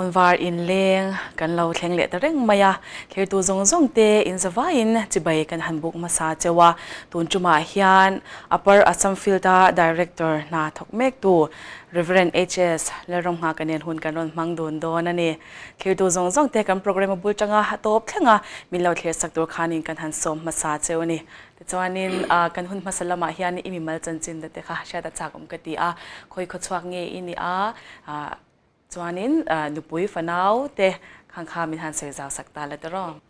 Khawnvar inleng kan lo thleng leh ta reng mai a, thlirtu zawng zawng te in zavaiin chibai kan han buk hmasa cheu a, tun tumah hian Upper Assam Field-a Director hna thawk mektu Rev. HS Lalramnghaka nen hun kan rawn hmang dun dawn a ni. Thlirtu zawng zawng te kan programme a bul tanga a tawp thleng a, min lo thlir sak tur khanin kan han sawm hmasa cheu a ni. Tichuanin kan hun hmasa lamah hian i mimal chanchin te kha hriat a chak awm ka ti a, khawi khawchhuak nge i nih a, Chuanin nupui fanau te khang kha min han sawi zau sak ta la tawh.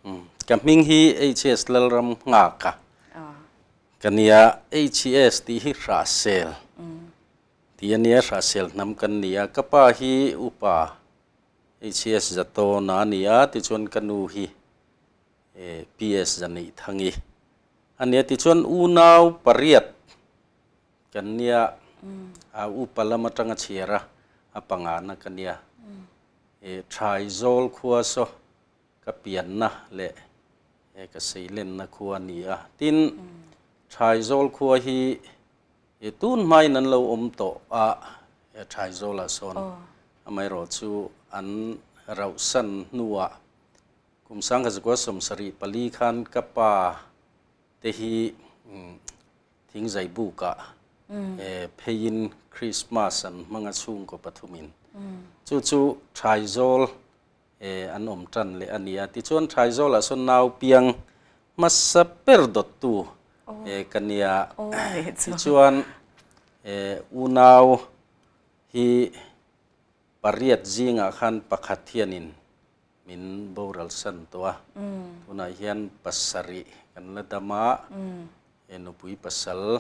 Ka hming hi HS Lalram Nghaka ka nia, HS tih hi Hrahsel tih a nia, Hrahsel hnam kan ni a, ka pa hi upa HS Zatawna a ni a, tichuan ka nu hi PS Zanihthangi a nia, tichuan unau pariat Kan nia, a upa lam atanga chhiar a, a pangana ka nia. E Thaizawl khua saw ka pianna leh e ka seilenna khua a ni a. Tin, Thaizawl khua hi e tun hmain an lo awm tawh a, e Thaizawlah sawn amaherawh chu an rauhsan hnuah kum sangkhat zakua 74 khan ka pa te hi Thingzai bukah pheiin Krismas an hmang a chhungkaw pathumin. Chu chu Thaizawl an awm tan leh a ni a. Tichuan Thaizawlah sawn nau piang hmasa ber dawttu ka nia. Tichuan unau hi pariat zingah khan pakhat hianin min boral san tawh a. Tunah hian pasarih kan la dam a. He nupui pasal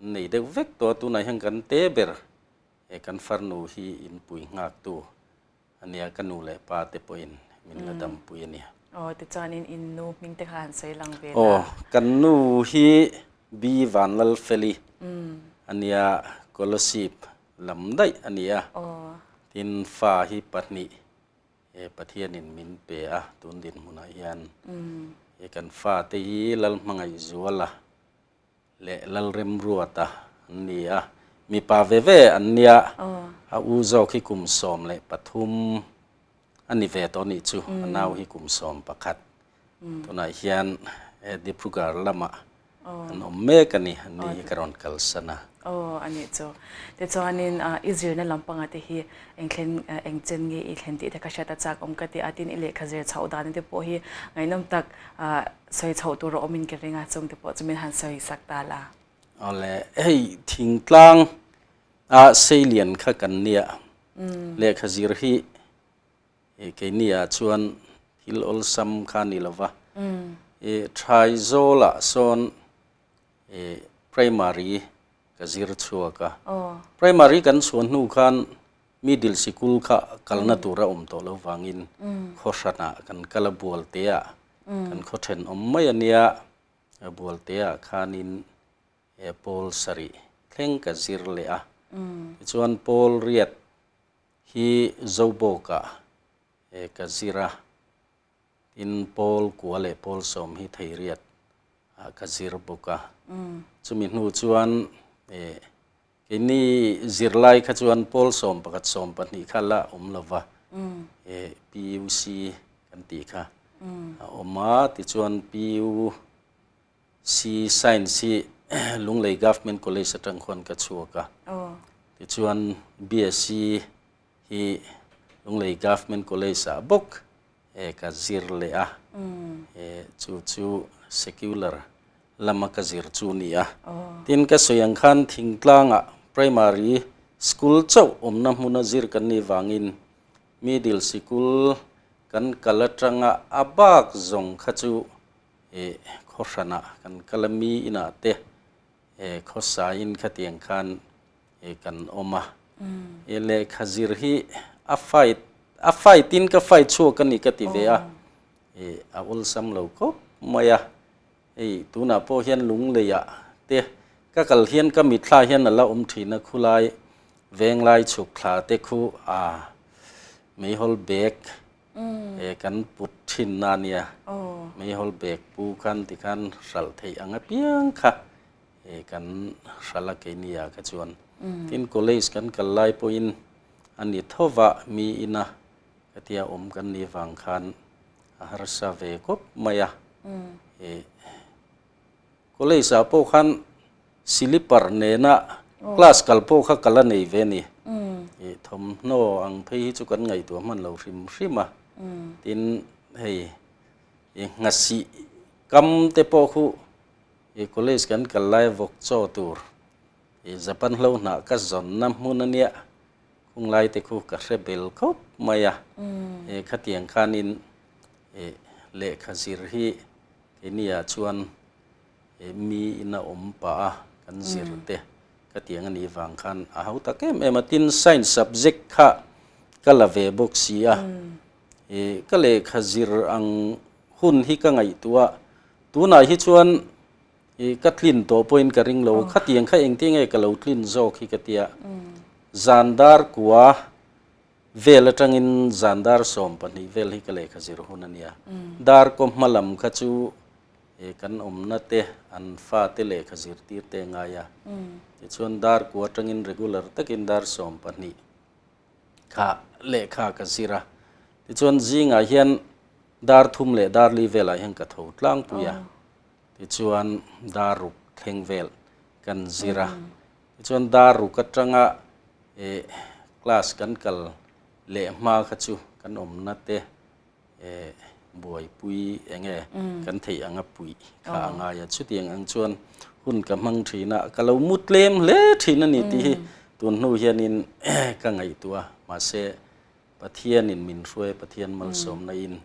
an nei deuh vek tawh a, tunah hian kan te ber he kan farnu hi inpui nghaktu a nia, ka nu leh pa te pawhin min la dampui a nia. Aw, tichuanin in nu hming te kha han sawi lang ve la. Aw, kan nu hi B Vanlalfeli a nia, Kolasib lam daih a ni a, tin fa hi pahnih He Pathianin min pe a, tun dinhmunah hian he kan fate hi Lalhmangaihzuala leh Lalremruata an ni a, mipa ve ve an nia, a u zawk hi kum 13 a ni ve tawh nih chu, a nau hi kum 11. Tunah hian Dibrugarh lamah an awm mek a ni, an ni hi ka rawn kalsan a. Aw, a nih chu. Tichuanin i zirna lampanga te hi eng thlen, eng chen nge i thlen tih te ka hriat a chak awm ka ti a, tin i lehkha zir chhoh dan te pawh hi ngaihnawm tak sawi chhoh tur a awmin ka ring a, chung te pawh chu min han sawi sak ta la. Awle, hei thingtlang a seilian kha kan nia, lehkha zir hi Keini ah chuan thil awlsam kha ni lova, i Thaizawlah sawn i primary ka zir chhuak a. Primary kan chhuah hnu khan middle sikul kha kalna tur a awm tawh lo vangin khaw hranah kan kal a, Bualteah kan khaw thenawm mai a nia, Bualteah khanin pawl sarih thleng ka zir leh a. Tichuan pawl riat Hi Zobawkah ka zir a, tin Pawl kua leh Pawl sawm hi Theiriat ah ka zir bawk a. Chumi hnu chuan keini zirlai kha chuan Pawl 11 12 kha la awm lo va, PUC kan tih kha a awm a, tichuan PUC Science hi Lunglei Government College atang khuan ka chhuak a. Tichuan BSc hi Lunglei Government College ah bawk ka zir leh a. Chu chu secular lama ka zir chu a ni a. Tin ka sawi ang khan thingtlangah primary school chauh awmna hmuna zir kan nih vangin middle sikul kan kal atanga a bak zawng kha chu I khaw hranah kan kal a mi inah te khawsain khatiang khan kan awm a. I lehkha zir hi a fight a fight in ka fight chhuak a ni ka ti ve a, i a awlsam lo khawp mai a. Hei tunah pawh hian lungleiah te ka kal hian ka mitthla hian a la awm thin a, khulai venglai chhuk thla te khu a meihawl bag He kan put thin na nia, meihawl bag pu khan tikhan hralh theih ang apiang kha he kan hralh a keini ah kha chuan. Tin college kan kal lai pawhin a ni tho va mi ina. Hetia awm kan nih vang khan a harsa ve khawp mai a. Ih college ah pawh khan slipper nena class kal pawh kha ka la nei ve a ni. Ih thawmhnaw ang phei hi chu kan ngaihtuah hman lo hrim hrim a. Tin hei ih nghasih kam te pawh khu ih college kan kal lai vawk chaw tur ih Japan hlo hnah ka zawnna hmun a nia. Khung te khu ka hre bel khawp mai a, e khatiang khanin e lehkha zir hi keini ah chuan e mi ina awm pah a kan zir te khatiang a nih vang khan a ho tak em em a, tin science subject kha ka la ve bawk si a, e ka lehkha zir ang hun hi ka ngaihtuah a, tunah hi chuan I ka tlin tawh pawhin ka ring lo, khatiang kha engtin nge ka lo tlin zawk hi ka tia. Zan dar kua vel atangin zan dar 12 vel hi ka lehkha zir hun a nia. Dar kaw hma lam kha chu kan awmna te an fate lehkha zir tir te a ngai a. Tichuan dar kua atangin regular takin dar 12 kha lehkha ka zir a. Tichuan zingah hian dar 3 leh dar 4 velah hian ka tho tlangpui a. Tichuan dar ruk thleng vel kan zir a, tichuan dar ruk atanga eh class kan kal leh hma kha chu kan awmna te eh buaipui eng nge kan theih anga puih kha a ngai a, chutiang ang chuan hun ka hmang thin a, ka lo mu tlem hle thin a ni tih hi tun hnu hianin ka ngaihtuah a, mahse Pathianin min hruai, Pathian malsawmna in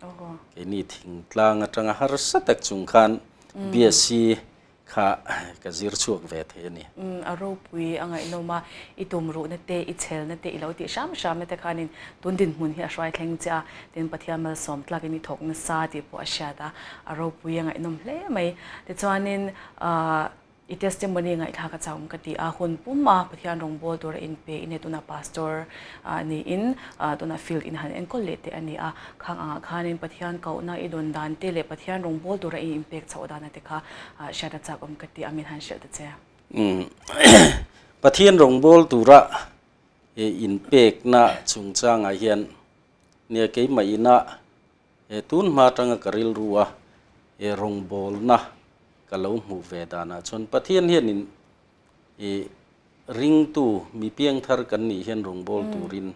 keini thingtlang atanga harsa tak chung khan BSc kha ka zir chhuak ve thei a ni. A ropui a ngaihnawm a, i tumruhna te, i chhelna te, i lo tih hram hramna te khanin tun dinhmun hi a hruai thleng che a, tin Pathian malsawm tlakin i thawk nasa tih pawh a hriat a, a ropui a ngaihnawm hle mai. Tichuanin I testimony ngaihthlak a chauhawm ka ti a, hun pum a Pathian rawngbawl tur a inpe in he tuna pastor niin tuna field in han enkawl leh teh a ni a, khang angah khanin Pathian kohna i dawn dan te leh Pathian rawngbawl tura i inpek chhoh dana te kha hriat a chakawm ka ti a, min han hrilh ta che. Pathian rawngbawl tura inpekna chungchangah hian nia keimah ina He tun hma atanga ka rilru a, he rawngbawlna ka lo hmuh ve danah chuan Pathian hianin i ringtu mi piangthar kan nih hian rawngbâwl turin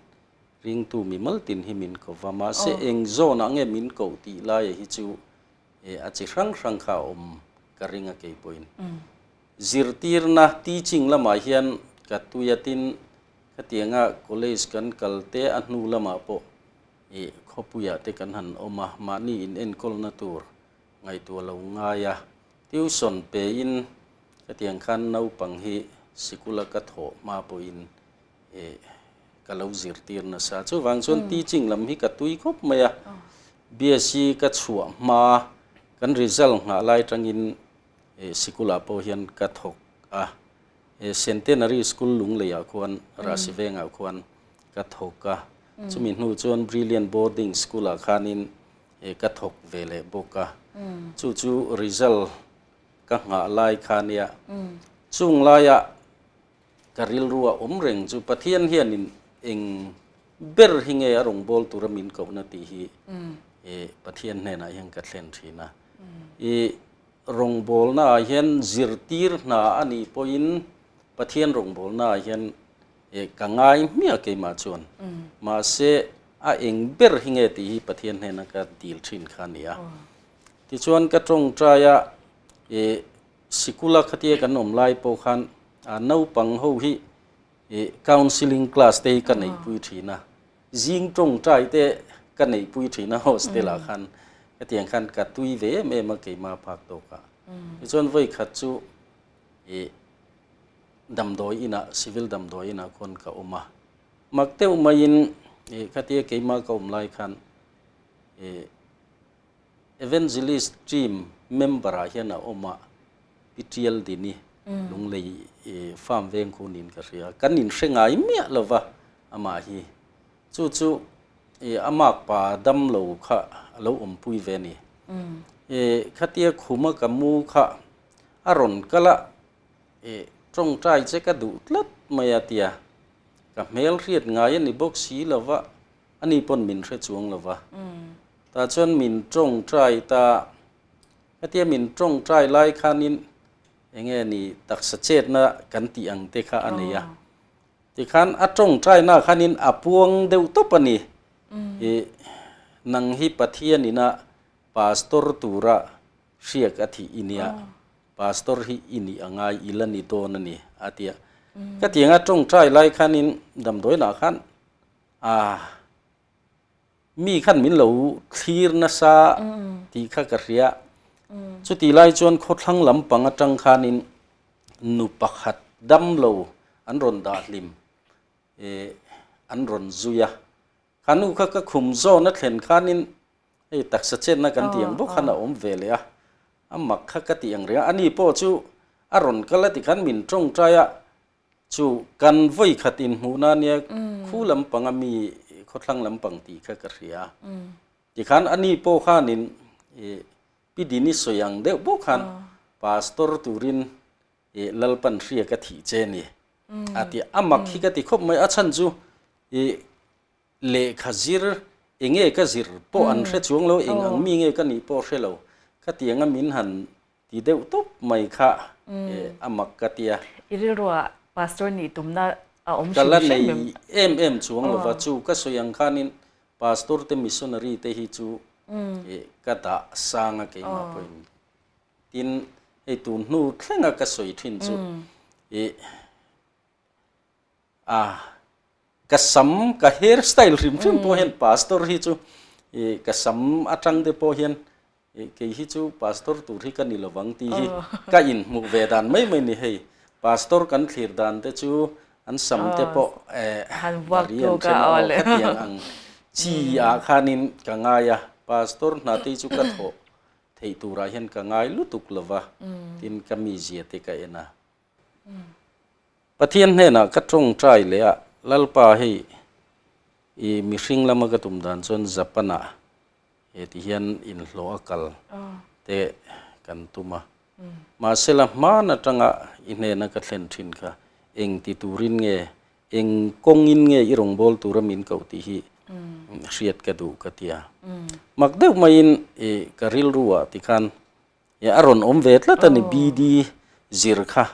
ringtu mi maltin hi min ko va, mahse eng zawnah nge min koh tih laia hi chu a chi hrang hrang kha a awm ka ring a kei pawhin. Zirtirna, teaching, lamah hian ka tui a tin khatianga college kan kal te a hnu lamah pawh Ih, khawpuiah te kan han awm a, mahni in enkawlna tur ngaihtuah lo ngai a, tuition pein hetiang khan naupang hi sikula ka thawh hma pawhin ih ka lo zirtir nasa. Chuvang chuan teaching lam hi ka tui khawp mai a, BSc ka chhuah hma kan result nghah lai tangin ih sikulah pawh hian ka thawk a, ih Centenary School Lungleiah khuan Rahsivengah khuan ka thawk a, chumi hnu chuan Brilliant Boarding School ah khanin ka thawk ve leh bawk a, chu chu result ka nghah lai kha nia, chung laia ka rilru a awm reng chu Pathian hianin eng ber hi nge a rawn bawl tura min kohna tih hi Pathian hnenah hian ka thlen thin a, i rawngbawlna ah hian zirtir hna a nih pawhin Pathian rawngbawlna ah hian E, ka ngai hmiah keimah chuan. Mahse, a eng ber hi nge tih hi Pathian hnena ka dil thin kha a ni a. Tichuan ka tawngtai a, e, sikula khatia kan awm lai pawh khan a naupang ho hi e, counselling class te hi ka neihpui thin a. Zing tawngtai te ka neihpui thin a hostel ah khan. Hetiang khan ka tui ve em em a keimah phak tawkah. Tichuan vawi khat chu e, damdawi inah, civil damdawi inah khuan ka awm a. Mak deuh maiin ih khatia keimah ka awm lai khan ih Evangelist team member ah hian a awm a, Pi Tial Dini Lunglei ih farm veng khu niin ka hria. Kan inhre ngai miah lo va amah hi. Chu chu ih a makpa dam lo kha a lo awmpui ve a ni. Ih khatia khuma ka mu kha a rawn kal a. Ih, tawngtai che ka duh tlat mai a tia, ka hmel hriat ngai a ni bawk si lo va, Ani pawn min hre chuang lo va. Tah chuan min tawngtai ta, hetia min tawngtai lai khanin enge ni taksa chetna kan tih ang te kha a nei a. Tikhan a tawngtaina khanin a puang deuh tawp a ni. Ih nang hi Pathian ina Pastor tura hriak a thih i nia, Pastor hi i nih a ngai i la ni dawn a ni a ti a. Ka tianga tawngtai lai khanin damdawiinah khan ah mi khan min lo thlir nasa tih kha ka hria. Chutih lai chuan khawthlang lampang atang khanin nu pakhat damlo an rawn dah hlim eh an rawn zui a. Kha nu kha ka khum zawn a thlen khanin hei taksa chetna kan tih ang bawk khan a awm ve leh a, a mak kha ka tih ang reng a. Ani pawh chu a rawn kal a tikhan min tawngtai a, Chu kan vawi khat inhmuhna nia khu lampanga mi khawthlang lampang tih kha ka hria. Tikhan ani pawh khanin Pi Dini sawi ang deuh bawk khan Pastor turin Lalpan hria ka thih che ni a ti a. A mak hi ka ti khawp mai a chhan chu Lehkha zir, enge ka zir pawh an hre chuang lo, eng ang mi nge ka nih pawh hre lo. Khatianga min han ti deuh tawp mai kha a mak ka tia. I rilruah Pastor nih tumna a awm hrim hrim em? Ka la nei em em chuang lova, chu ka sawi ang khanin Pastor te missionary te hi chu ka dah sang a keimah pawhin. Tin, hei tun hnu thlenga ka sawi thin chu A ka sam ka hair style hrim hrim pawh hian pastor hi chu ih ka sam atang te pawh hian ih kei hi chu pastor tur hi ka ni lovang tih hi ka inhmuh ve dan mai mai ni hei. Pastor kan thlir dan te chu an sam te pawh eh bari an then a aw khatiang ang chi ah khanin ka ngai a, pastor hna te hi chu ka thawh theih turah hian ka ngai lutuk lova tin ka mizia te ka en a. Pathian hnenah ka tawngtai leh a, Lalpa hei i mihring lama ka tum dan chuan Japan-ah he ti hian inhlawh a kal te kan tum a. Mahsela hman atanga i hnena ka thlen thin kha eng ti turin nge, eng kawngin nge i rawngbâwl tura min koh tih hi hriat ka duh ka ti a. Mak deuh maiin i ka rilru-ah tikhan E a rawn awm ve tlat a ni BD zir kha.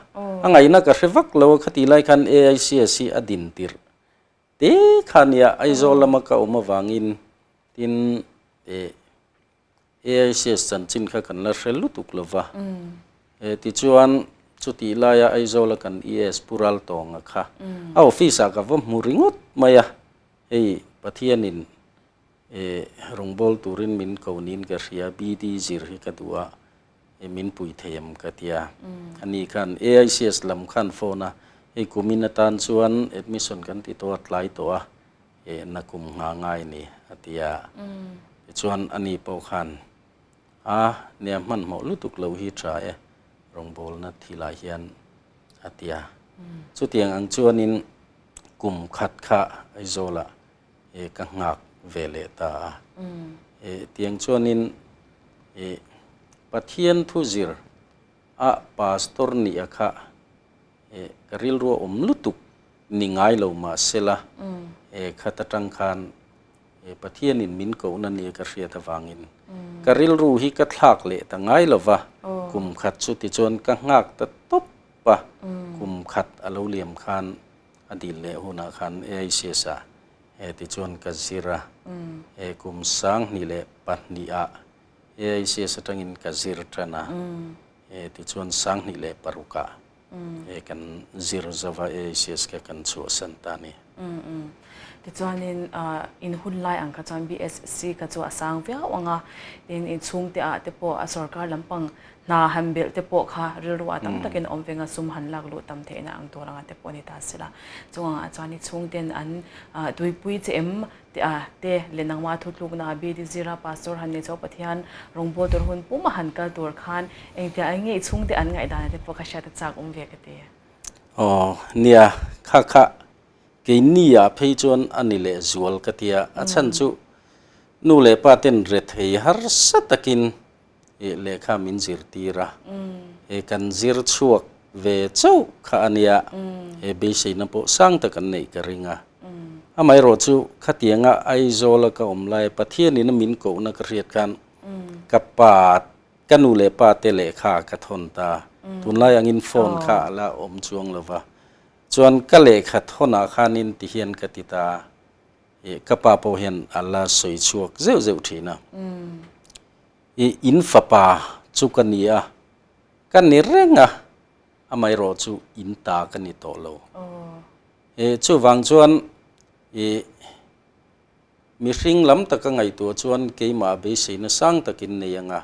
A ngaihna ka hre vak lo a khati lai khan AICS hi a din tirh te kha nia Aizawl lama ka awm avangin tin e AICS chanchin kha kan la hre lutuk lo va. E tichuan chutih laia Aizawla kan ES Pu Raltawnga kha a office ah ka va hmu ringawt mai a, hei Pathianin E rawngbâwl turin min ko niin ka hria, BD zir hi ka duh a, e min pui thei em ka ti a. Ani khan AICS lam khan phone a, hei kumin atan chuan admission kan ti tawh a, tlai tawh a, e na kum ngha ngai ni a ti a. Tichuan ani pawh khan a nia hmanhmawh lutuk lo hi tha e, rawngbâwlna thilah hian a ti a. Chutiang ang chuanin kum khat kha Aizawlah e ka nghak ve leh ta a. E tiang chuanin e Pathian thu zir a pastor nih a kha e ka rilru a awm lutuk ni ngai lo mahsela e khat atang khan e Pathianin min kohna nia ka hriat avangin ka rilru hi ka thlak leh ta ngai lo va, kum khat chu tichuan ka nghak ta tawp a, kum khat a lo liam khan A dil leh hunah khan AICS ah he ti chuan ka zir a, he kum 2002 ah AICS atangin ka zir tan a, he ti chuan 2006 ah he kan zir zova AICS kha kan chhuahsan ta a ni. Tichuanin in hun lai ang kha chuan BSc kha chu a sang viau ang a, tin in chhungte ah te pawh a sorkar lampang Hna han belh te pawh kha rilru ah tam takin awm veng a, sum han lak luh tam theihna ang tur anga te pawh a ni ta si la. Chung angah chuan i chhungten an tuipui che em te a te leh nangmah thutlukna a BD zira Pastor han ni chho Pathian rawngbâwl tur hun pum a han kal tur khan engtiah eng nge i chhungte an ngaihdan a te pawh kha hriat a chak awm ve ka ti. Aw nia, kha kha keini ah phei chuan a ni leh zual ka ti a, a chhan chu nu leh pa ten rethei harsa takin Ih lehkha min zirtir a, he kan zir chhuak ve chauh kha a nia, he beiseina pawh sang tak an neih ka ring a. Amaherawhchu khatianga Aizawla ka awm lai Pathianin a min kohna ka hriat khan ka pa, ka nu leh pa te lehkha ka thawn ta. Tunlai angin phone kha a la awm chuang lo va. Chuan ka lehkha thawnah khanin tihian ka ti ta, ih ka pa pawh hian a la sawi chhuak zeuh zeuh thin a. Ih in fapa chu ka ni a, ka ni reng a, amaherawhchu in ta ka ni tawh lo. Ih chuvang chuan ih mihring lam taka ngaihtuah chuan keimah beiseina sang takin nei ang a,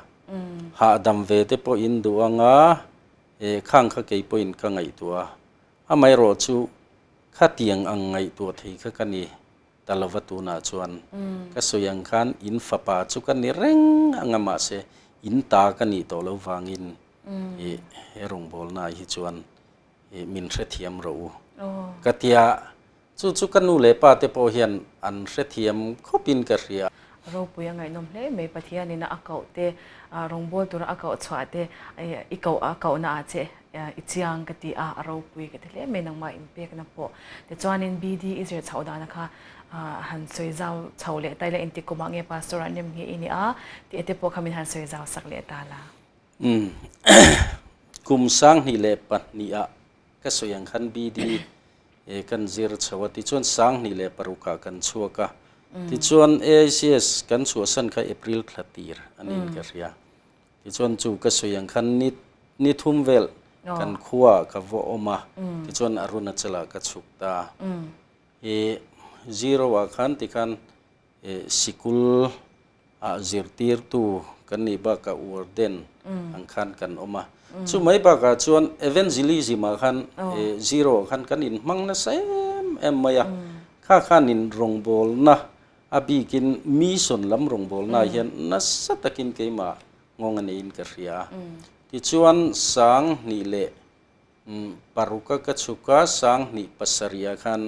hahdam ve te pawh in duh ang a, ih khang kha kei pawhin ka ngaihtuah a, amaherawhchu khatiang ang ngaihtuah thei kha ka ni ta lova tunah chuan ka sawi ang khan in fapa chu ka ni reng ang a mahse in ta ka nih tawh lo vangin ih he rawngbawlnaah hi chuan Ih min hrethiam rawh u. Ka tia, chu chu ka nu leh pa te pawh hian an hrethiam khawpin ka hria. Ropui a ngaihnawm hle mai, Pathianin a koh te, rawngbâwl tura a koh chhuah te, i koh a kohna ah che i chiang ka ti a, a ropui ka ti hle mai nangmah inpekna pawh. Tichuanin BD i zir chhoh dana kha han sawi zau chho leh ta ila, engtik kumah nge Pastor ah nem nge i nih a tih te pawh kha min han sawi zau sak leh ta la. Umm. Kum 2002 ah ka sawi ang khan BD kan zir chho a, tichuan 2006 ah kan chhuak a, tichuan AICS kan chhuahsan kha April thla tir a niin ka hria. Tichuan chu ka sawi ang khan ni ni thum vel kan khua ah ka va awm a, tichuan Arunachal ah ka chhuk ta. I zero ah khan tikhan sikul ah zirtirtu kan nih bakah warden ang khan kan awm a. Chu mai bakah chuan evangelism ah khan zero ah khan kan inhmang nasa em em mai a. Kha khan in rawngbawlna a bikin mission lam rawngbawlna ah hian nasa takin keimah nghawng a neiin ka hria a. Tichuan 2006 a ka chhuk a, 2007 ah khan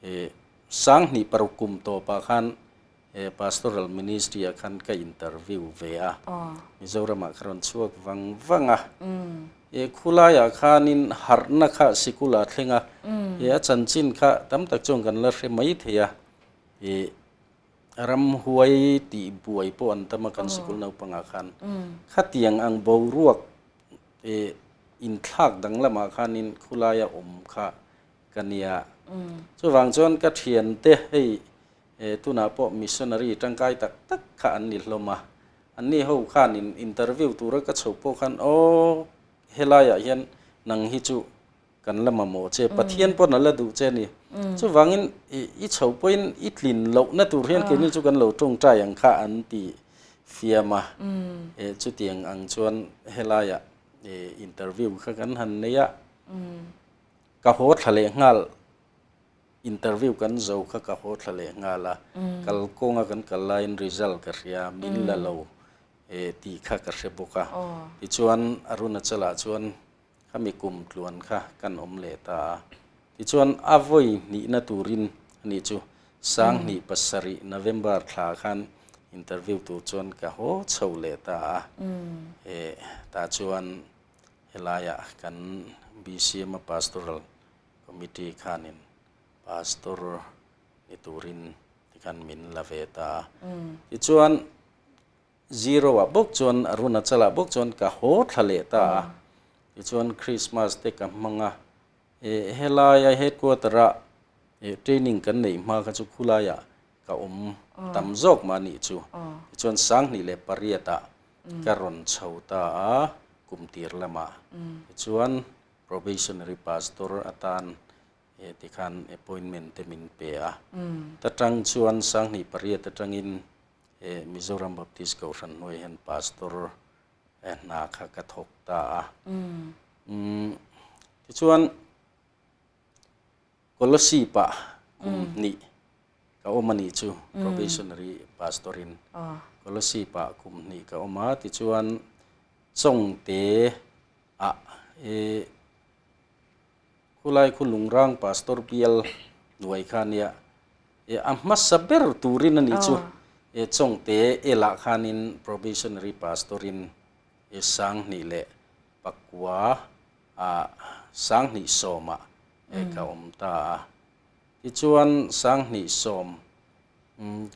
2006 kum tawpah khan He Pastoral Ministry ah khan ka interview ve a, Mizoram ah ka rawn chhuak vang vang a. He khulai ah khanin harhna kha sikul ah thleng a, he a chanchin kha tam tak chuan kan la hre mai thei a. He ramhuai tih buai pawh an tam a kan sikul naupang ah khan. Khatiang ang boruak he inthlak danglam ah khanin khulai a awm kha ka nia. Chuvang chuan ka thiante hei He tunah pawh missionary tangkai tak tak kha an ni hlawm a, anni ho khanin interview tura ka chho pawh khan aw helaiah hian nang hi chu kan la mamawh che, Pathian pawn a la duh che a ni. Chuvangin i chho pawhin i tlin lohna tur hian keini chu kan lo tawngtai ang kha an ti fiam a, chutiang ang chuan helaiah interview kha kan han nei a, ka haw thla leh nghal. Interview kan zo kha ka haw thla leh nghal a, kal kawnga kan kal laiin result ka hria, min la lo tih kha ka hre bawk a. Tichuan Arunachal-ah chuan khami kum tluan kha kan awm leh ta a. Tichuan a vawi hnihna turin ani chu 2007 November thla khan interview tur chuan ka haw chho leh ta a. Tah chuan helaiah kan BCM-a pastoral Committee khanin Pastor ni turin tikhan min la ve ta a. Tichuan Zero ah bawk chuan Arunachal ah bawk chuan ka haw thla leh ta a. Tichuan Christmas te ka hmang a. Helaia headquarter ah training kan neih hma kha chu khulaiah ka awm tam zawk mah anih chu. Tichuan 2008 ah ka rawn chho ta a kum tir lamah. Tichuan Probationary Pastor atan he ti khan appointment te min pe a. Ta tang chuan 2008 atangin he Mizoram Baptist Kohhran hnuai hian Pastor hna kha ka thawk ta a. Tichuan Kolasib ah kum hnih ka awm a nih chu Probationary Pastor in Kolasib ah kum hnih ka awm a. Tichuan Chawngte Ah e khulai khu Lungrang Pastor bial hnuai kha nia e a hmasa ber turin a nih chu e Chawngte elah khanin Probationary Pastor in e 2009 ah 2010 ah e ka awm ta a. Tichuan 2010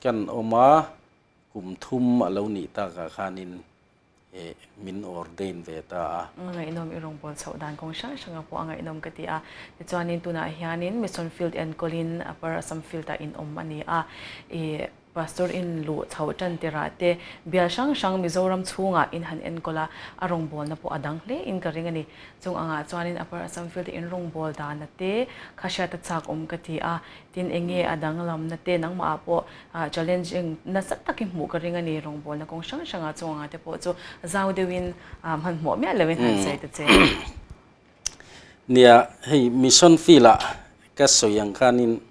kan awm a, kum thum a lo nih takah khanin min ordain ve ta a. Ngaihnawm i rawn bawl chhoh dan kawng hrang hranga pawh a ngaihnawm ka ti a. Tichuanin tunah hianin Mission Field enkawlin Upper Assam Field-ah in awm a ni a. I Pastor in luh chhoh tan tirah te bial hrang hrang Mizoram chhungah in han enkawl a, a rawngbawlna pawh a dang hle in ka ring a ni. Chung angah chuanin Upper Assam Field in rawngbâwl dana te kha hriat a chak awm ka ti a, tin eng nge a danglamna te nangmah ah pawh challenging nasa tak i hmuh ka ring a ni rawngbâwlna kawng hrang hrangah chung angah te pawh chu zau deuhin hmanhmawh miah loin han sawi ta che. Nia, hei Mission Field ah ka sawi ang khanin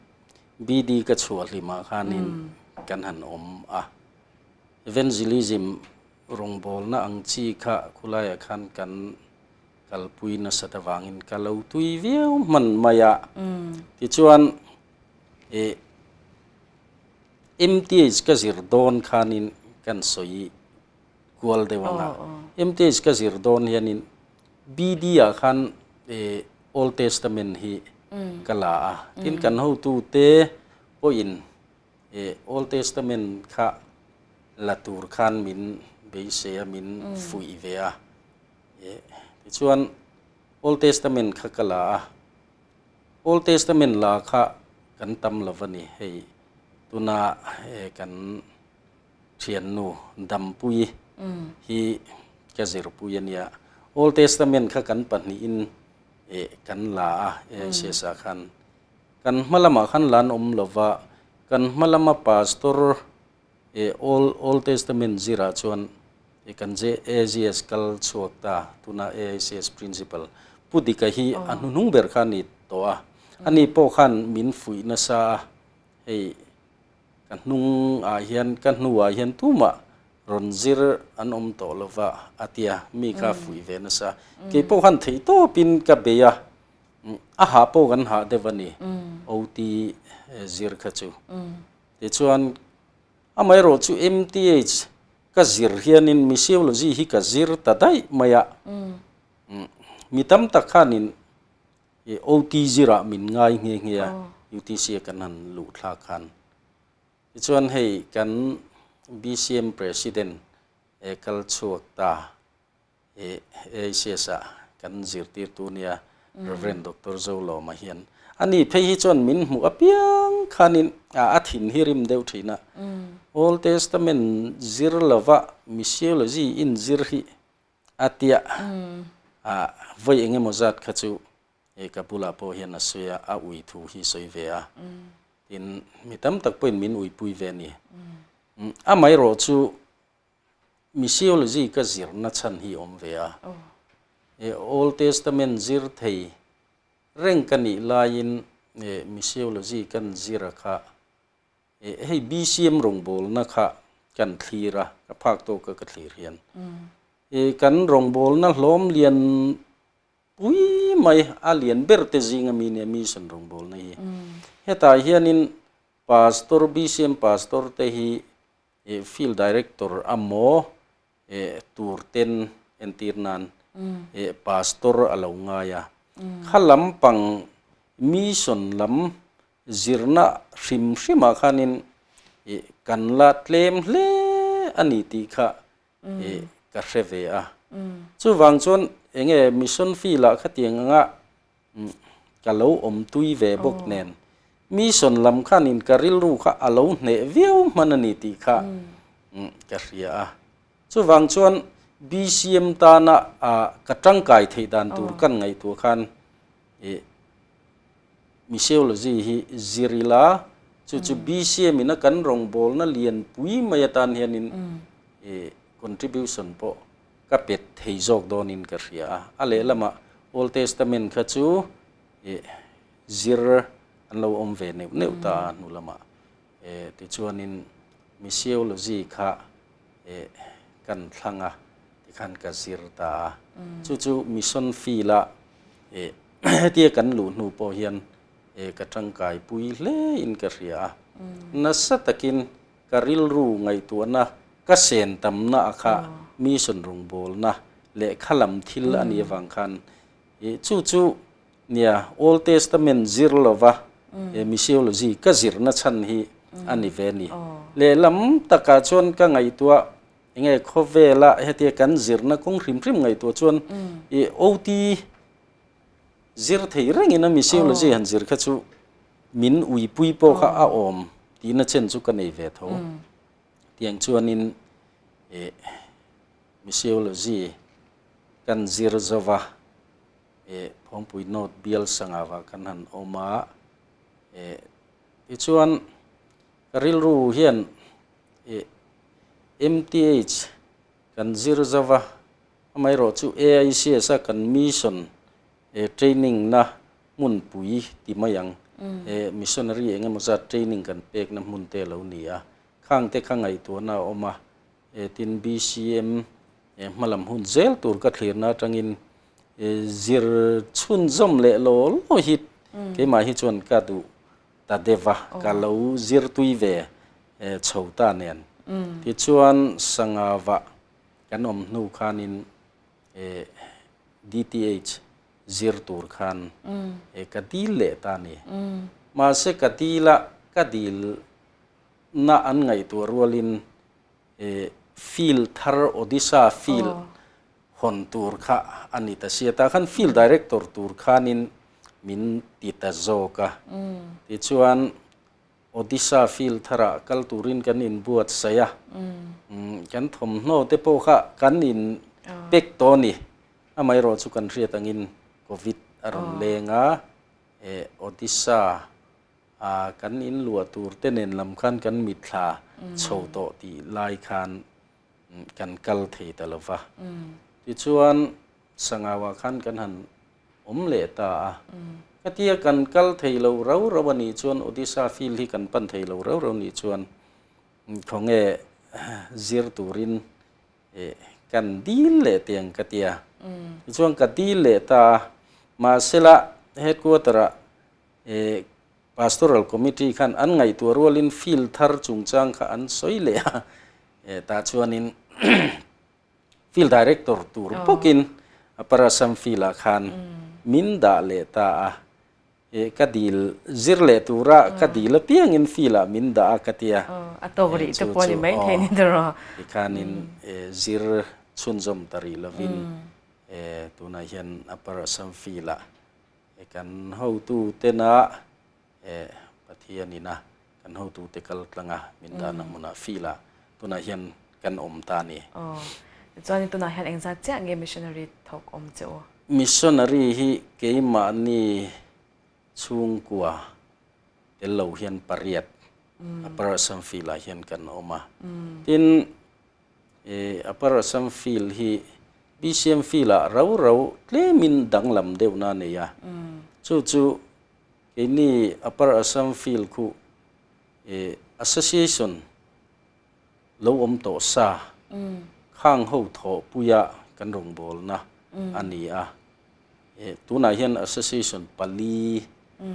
BD ka chhuah hlimah khanin kan han awm a, Evangelism rawngbawlna ang chi kha khulaiah khan kan kalpui nasat avangin ka lo tui viau hman mai a. Tichuan eh MTH ka zir dawn khanin kan sawi kual deuh ang a. MTH ka zir dawn hianin BD ah khan eh Old Testament hi ka la a. Tin kan hotute pawhin eh Old Testament kha la tur khan min beisei a, min fuih ve a. Eh tichuan Old Testament kha ka la a. Old Testament la kha kan tam lo va ni. Hei tuna eh kan thiannu Dampui hi ka zirpui a nia. Old Testament kha kan pahnihin eh kan la a, AICS ah khan. Kan hma lamah khan la an awm lo va, kan hma lama Pastor eh Old Old Testament zirah chuan eh kan AGS kal chhuak ta, tuna AICS Principal Pu Dika hi a hnuhnung ber kha a ni tawh a, ani pawh khan min fuih nasa a, hei ka hnungah hian ka hnuah hian tumah rawn zir an awm tawh lo va a tia, mi kha fuih ve nasa. Kei pawh khan theihtawpin ka bei a, A hah pawh kan hah deuh a ni, OT zir kha chu. Tichuan, amaherawh chu MTH ka zir hianin Missiology hi ka zir ta daih mai a. Mi tam tak khanin OT zirah min ngai nghe nghe a, UTC a kan han luh thlak khan. Tichuan hei kan BCM President kal chhuak ta. AICS ah kan zirtirtu nia Rev. Doctor Zolawma hian ani phei hi chuan min hmuh apiang khanin a thin hi rim deuh thin a. Old Testament zir lova Missiology in zir hi a tia a vawi engemaw zat kha chu ka bulah pawh hian a sawi a, a ui thu hi sawi ve a. Tin, mi tam tak pawhin min uipui ve a ni. Amaherawh chu Missiology ka zirna chhan hi awm ve a. E Old Testament zir thei reng ka nih laiin e Missiology kan zir a kha e hei BCM rawngbawlna kha kan thlir a, ka phak tawk a ka thlir hian. E kan rawngbawlna hlawm lian pui mai a lian ber te zinga mi nia mission rawngbawlna hi. Hetah hianin Pastor BCM Pastor te hi eh field director a maw eh tur ten entir nan eh pastor a lo ngai a. Kha lampang mission lam zirna hrim hrimah khanin eh kan la tlem hle a ni tih kha eh ka hre ve a. Chuvang chuan enge mission field ah khatiang anga Ka lo awm tui ve bawk nen mission lam khanin ka rilru kha a lo hneh viau hman a ni tih kha ka hria a. Chuvang chuan BCM tana ka tangkai theih dan tur kan ngaihtuah khan Missiology hi zir ila chu chu BCM ina kan rawngbawlna lianpui mai atan hianin contribution pawh ka pet thei zawk dawnin ka hria a. A lehlamah Old Testament kha chu ih zir an lo awm ve neuh neuh ta a hnu lamah. Eh tichuanin Missiology kha eh kan thlang a tikhan ka zir ta a. Chu chu mission field a eh hetia kan luh hnu pawh hian eh ka tangkai pui hle in ka hria a. Nasa takin Ka rilru ngaihtuahna ka sen tamna a kha mission rawngbawlna leh kha lam thil a nih avang khan ih chu chu nia Old Testament zir lova Missiology ka zirna chhan hi a ni ve a ni. Lehlam takah chuan ka ngaihtuah enge khawvela hetia kan zirna kawng hrim hrim ngaihtuah chuan i OT zir thei rengin a Missiology han zir kha chu min uipui pawh kha a awm tihna chen chu ka nei ve tho. Tiang chuanin i Missiology kan zir zova eh Phawngpui North bial sangava kan han awm a, eh tichuan ka rilru hian eh MTH kan zir zova amaherawh chu AICS a kan mission eh training na hmunpui ti mai ang eh missionary eng emaw zat training kan pekna hmun te a lo ni a, khang te kha ngaihtuahna a awm a, eh tin BCM eh hmalam hun zel tur ka thlirna atangin Zir chhunzawm leh law law hi keimah hi chuan ka duh ta deuh a, ka lo zir tui ve chho ta nen. Tichuan Sangava kan awm hnu khanin DTH zir tur khan ka dil leh ta a ni. Mahse ka dil a, ka dil na an ngaihtuah rualin field thar Odisha field hawn tur kha a ni ta sia. Tah khan field director tur khanin min ti ta zawk a. Tichuan Odisha field tharah kal turin kan inbuatsaih a. Kan thawmhnaw te pawh kha kan in pack tawh a ni. Amaherawh chu kan hriat angin Covid a rawn leng a, Odisha a kan inluah tur te nen lam khan kan mitthla chho tawh tih lai khan kan kal thei ta lo va. Tichuan Sangauah khan kan han awm leh ta a. Khatia kan kal thei lo rau rau a nih chuan Odisha field hi kan pan thei lo rau rau nih chuan khawnge zir turin kan dil leh tiang ka tia. Tichuan ka dil leh ta a. Mahsela headquarter-ah E Pastoral Committee khan an ngaihtuah rualin field thar chungchang kha an sawi leh a, e tah chuanin field director tur bawkin Upper Assam field ah khan min dah leh ta a, e ka dil zir leh tura ka dil apiangin field ah min dah a ka ti a, A tawk rih te pawh a ni mai thei ni tawh. Tikhanin zir chhunzawm ta rih lovin e tunah hian Upper Assam field ah E kan hotu tena e Pathianina kan hotute kal tlanga min dahna hmunah field ah tunah hian kan awm ta a ni. Aw. Tichuan tunah hian engzat chiah nge missionary thawk awm che u? Missionary hi keimahni chhungkua tel lo hian pariat Upper Assam field ah hian kan awm a. Tin, E Upper Assam field hi BCM field ah rau rau tlemin danglam deuhna a nei a. Chu chu keini Upper Assam field khu e association lo awm tawh sa khang ho thawhpuia kan rawngbawlna a ni a. E tunah hian association pali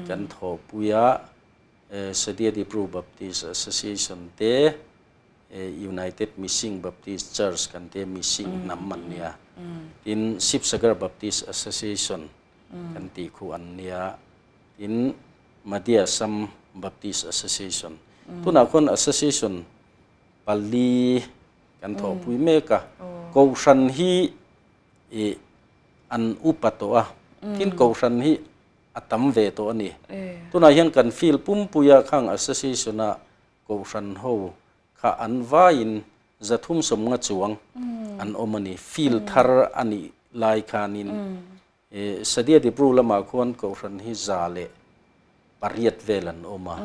kan thawhpuia e Sadia Dibru Baptist Association te, United Missing Baptist Church kan tia Missing hnam an nia. Tin Sibsagar Baptist Association kan tih khu an nia. Tin Madhya Assam Baptist Association. Tunah khuan association pali kan thawhpui mek a. Kohhran hi ih an upa tawh a. Tin kohhran hi a tam ve tawh a ni. Tunah hian kan field pumpuia khang association-a Kohhran ho kha an vaiin 350 chuang an awm a ni. Field thar a nih lai khanin Sadia Dibru lamah khuan Kohhran hi 108 vel an awm a.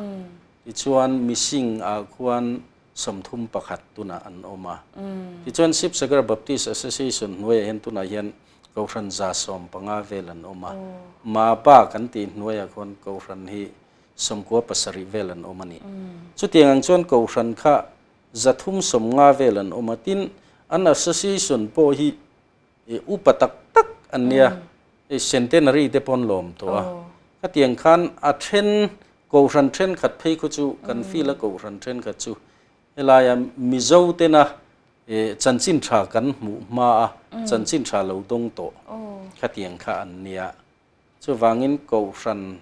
Tichuan Mising ah khuan 31 tunah an awm a. Tichuan Sibsagar Baptist Association hnuaiah hian tunah hian Kohhran 115 vel an awm a. Maba kan tih hnuaiah khuan Kohhran hi 97 vel an awm a ni. Chutiang ang chuan Kohhran kha 350 vel an awm a, tin an association pawh hi upa tak tak an nia, hei centenary te pawh an lawm tawh a. Khatiang khan a then Kohhran thenkhat phei khaw chu kan feel a Kohhran thenkhat chu helaia Mizo tena chanchin tha kan hmuh hma a chanchin tha lo dawng tawh khatiang kha an nia. Chuvangin Kohhran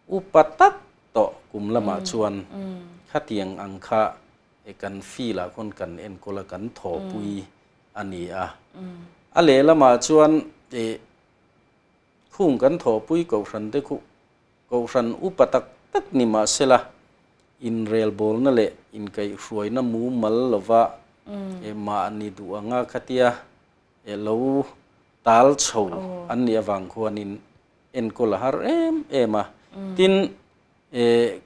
upa tak. tawh kum lamah chuan khatiang ang kha kan feel ah khawn kan enkawl a kan thawhpui a ni a. A lehlamah chuan ih khung kan thawhpui kohhran te khu kohhran upa tak tak ni mahsela inrelbawlna leh inkaihhruaina mumal lova mahni duh anga khatia lo tal chho an nih avang khuanin enkawl a har em em a. Tin,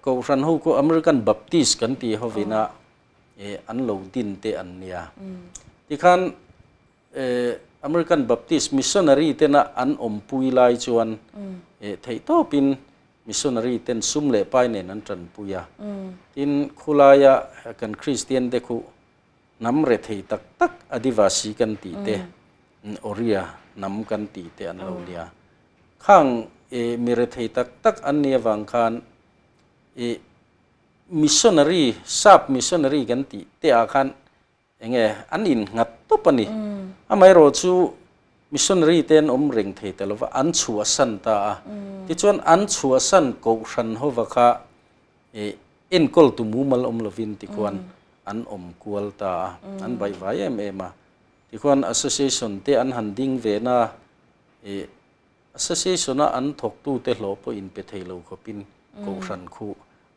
Kohhran ho khu American Baptist kan tih hovina an lo din te an nia. Tikhan American Baptist missionary tena an awmpui lai chuan theihtawpin missionary ten sum leh pai nen an tanpui a. Tin, khulaia kan Kristian te khu hnam rethei tak tak Adivasi kan tih te, Oriya hnam kan tih te an lo nia. Khang mi rethei tak tak an nih avang khan missionary, sap missionary kan tih te ah khan enge an innghat tawp a ni. Amaherawh chu missionary te an awm reng thei ta lova an chhuahsan ta a. Tichuan an chhuahsan kohhran hova kha enkawl tu mumal awm lovin tikhuan an awm kual ta a, an baihvai em em a. Tikhuan association te an han ding ve na association a an thawktute hlawh pawh inpe thei lo khawpin kohhran khu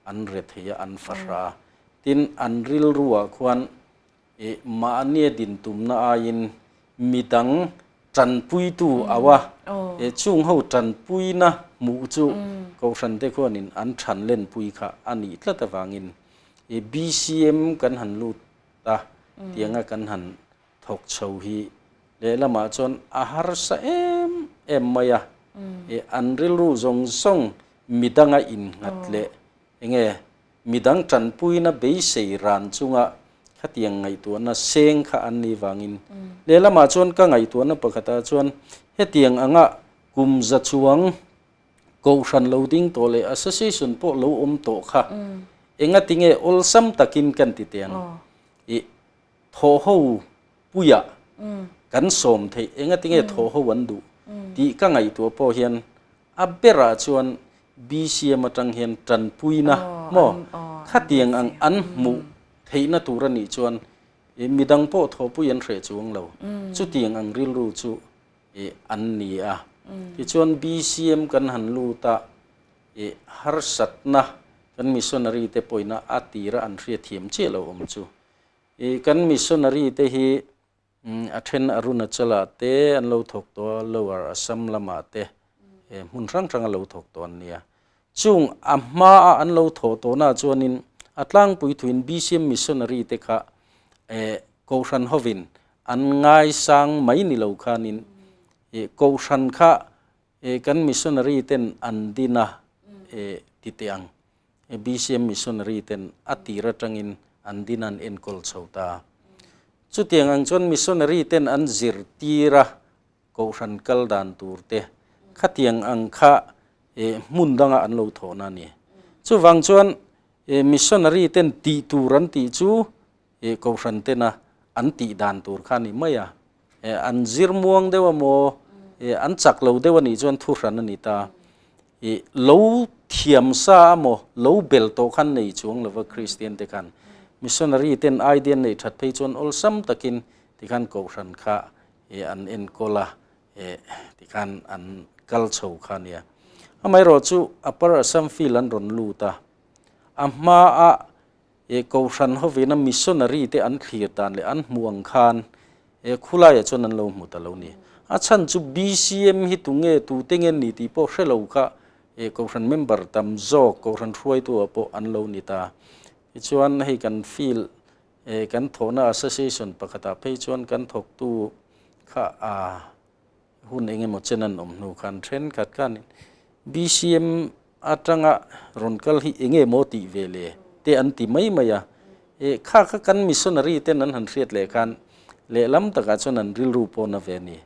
an re thei a, an fahra a. Tin, an rilruah khuan mahnia din tumna aiin midang tanpuitu au a, chung ho tanpuina hmuh chu kohhran te khuanin an than lenpui kha a nih tlat avangin BCM kan han lut a, tianga kan han thawk chho hi lehlamah chuan a harsa em em mai a, an rilru zawng zawng midanga innghat leh enge midang tanpuina beisei ran chunga khatiang ngaihtuahna seng kha an nih vangin lehlamah chuan ka ngaihtuahna pakhatah chuan hetiang anga kum za chuang kohhran lo ding tawh leh association pawh lo awm tawh kha engatinge awlsam takin kan ti teh ang ih thawhho puiah kan sawm theih engatinge thawhho an duh tih ka ngaihtuah pawh hian a berah chuan BCM atang hian tanpuina maw khatiang ang an hmuh theihna tur a nih chuan midang pawh thawhpui an hreh chuang lo chutiang ang rilru chu an ni a. Tichuan BCM kan han lut a harsatna kan missionary te pawhina a tira an hriatthiam chiah lo awm chu. I kan missionary te hi a then Arunachal ah te an lo thawk tawh a, Lower Assam lamah te hmun hrang hrang a lo thawk tawh an nia. Chung a hma a an lo thawh tawh na chuanin a tlangpui thuin BCM missionary te kha Kohhran hovin an ngaisang mai ni lo khanin Kohhran kha kan missionary ten an din a ti teh ang. BCM missionary ten a tir atangin an din an enkawl chho ta. Chutiang ang chuan missionary ten an zirtir a kohhran kal dan tur te khatiang ang kha hmun danga an lo thawhna a ni. Chuvang chuan missionary ten tih tur an tih chu kohhran tena an tih dan tur kha a ni mai a. An zir muang deuh emaw an chak lo deuh a nih chuan thuhran a ni ta. I lo thiam sa emaw lo bel tawh khan nei chuang lova Kristian te khan missionary ten idea an neih that phei chuan awlsam takin tikhan kohhran kha an enkawl a tikhan an kal chho kha a nia. Amaherawh chu Upper Assam field an rawn lut a, a hmaa Kohhran hovina missionary te an thlir dan leh an hmuh ang khan khulaiah chuan an lo hmu ta lo ni. A chhan chu BCM hi tunge tute nge ni tih pawh hre lo kha Kohhran member tam zawk Kohhran hruaitu ah pawh an lo ni ta. Tichuan hei kan field kan thawhna association pakhatah phei chuan kan thawktu kha a Hun eng emaw chen an awm hnu khan thenkhat khanin BCM atanga rawn kal hi eng emaw tih ve le te an ti mai mai a. E kha kha kan missionary ten an han hriat leh khan lehlam takah chuan an rilru pawh na ve a ni.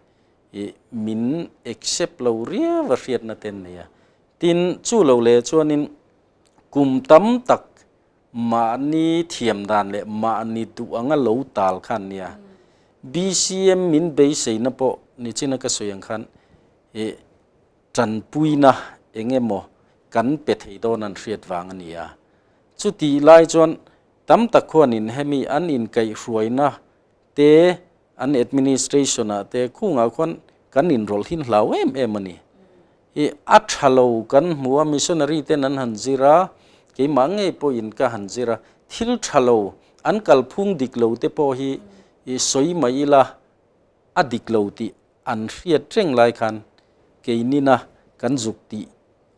E min accept lo riau a hriatna te an nei a. Tin, chu lo leh chuanin kum tam tak Mahni thiam dan leh mahni duh anga lo tal kha an nia. BCM min beiseina pawh nichina ka sawi ang khan ih tanpuina eng emaw kan pe thei dawn an hriat vang a ni a. Chutih lai chuan tam tak khuanin hemi an inkaihhruaina te, an administration ah te khungah khuan kan inrawlh hin hlau em em a ni. I a tha lo kan hmu a, missionary ten an han zir a, keimah ngei pawhin ka han zir a, thil tha lo an kalphung dik lo te pawh hi i sawi mai ila a dik lo tih an hriat reng lai khan keinina kan zuk tih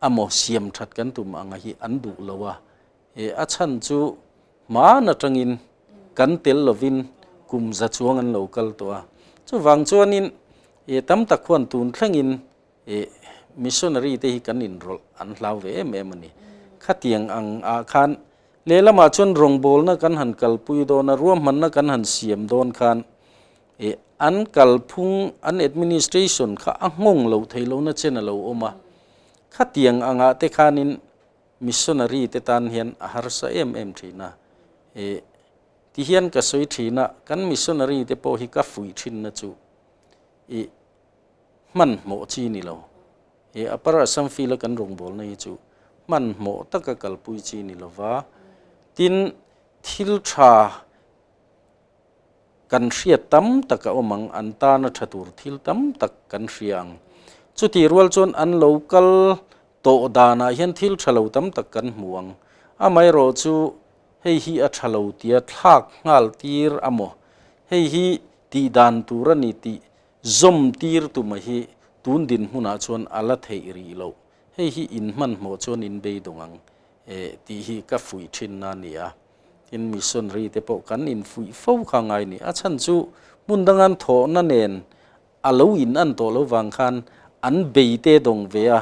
amaw siam that kan tum anga hi an duh lo a, E a chhan chu hman atangin kan tel lovin kum za chuang an lo kal tawh a. Chuvang chuanin e tam tak khuan tun thlengin e missionary te hi kan inrawlh an hlau ve em em a ni. Khatiang ang ah khan lehlamah chuan rawngbawlna kan han kalpui dawn a, ruahmanna kan han siam dawn khan e an kalphung, an administration kha a nghawng loh theih lohna chen a lo awm a. Khatiang angah te khanin Missionary te tan hian a harsa em em thin a, e ti hian ka sawi thin a, kan missionary te pawh hi ka fuih thin na chu i hmanhmawh chi ni lo, e Upper Assam Field a kan rawngbawlna hi chu hmanhmawh taka kalpui chi ni lo va, tin thil tha Kan hriat tam tak a awm ang, an tana tha tur thil tam tak kan hria ang. Chutih rual chuan an lo kal tawh danah hian thil tha lo tam tak kan hmu ang. Amaherawh chu hei hi a tha lo tia thlak nghal tir a maw? Hei hi tih dan tur a ni tih zawm tir tuma hi tun dinhmunah chuan a la theih rih loh. Hei hi inhmanhmawh chuan inbeidawng ang tih hi ka fuih thinna a ni a. Tin, missionary te pawh kan infuih fo kha ngai ni. A chhan chu hmun dangan thawhna nen a lo in an tawh lo vang khan an bei te dawng ve a.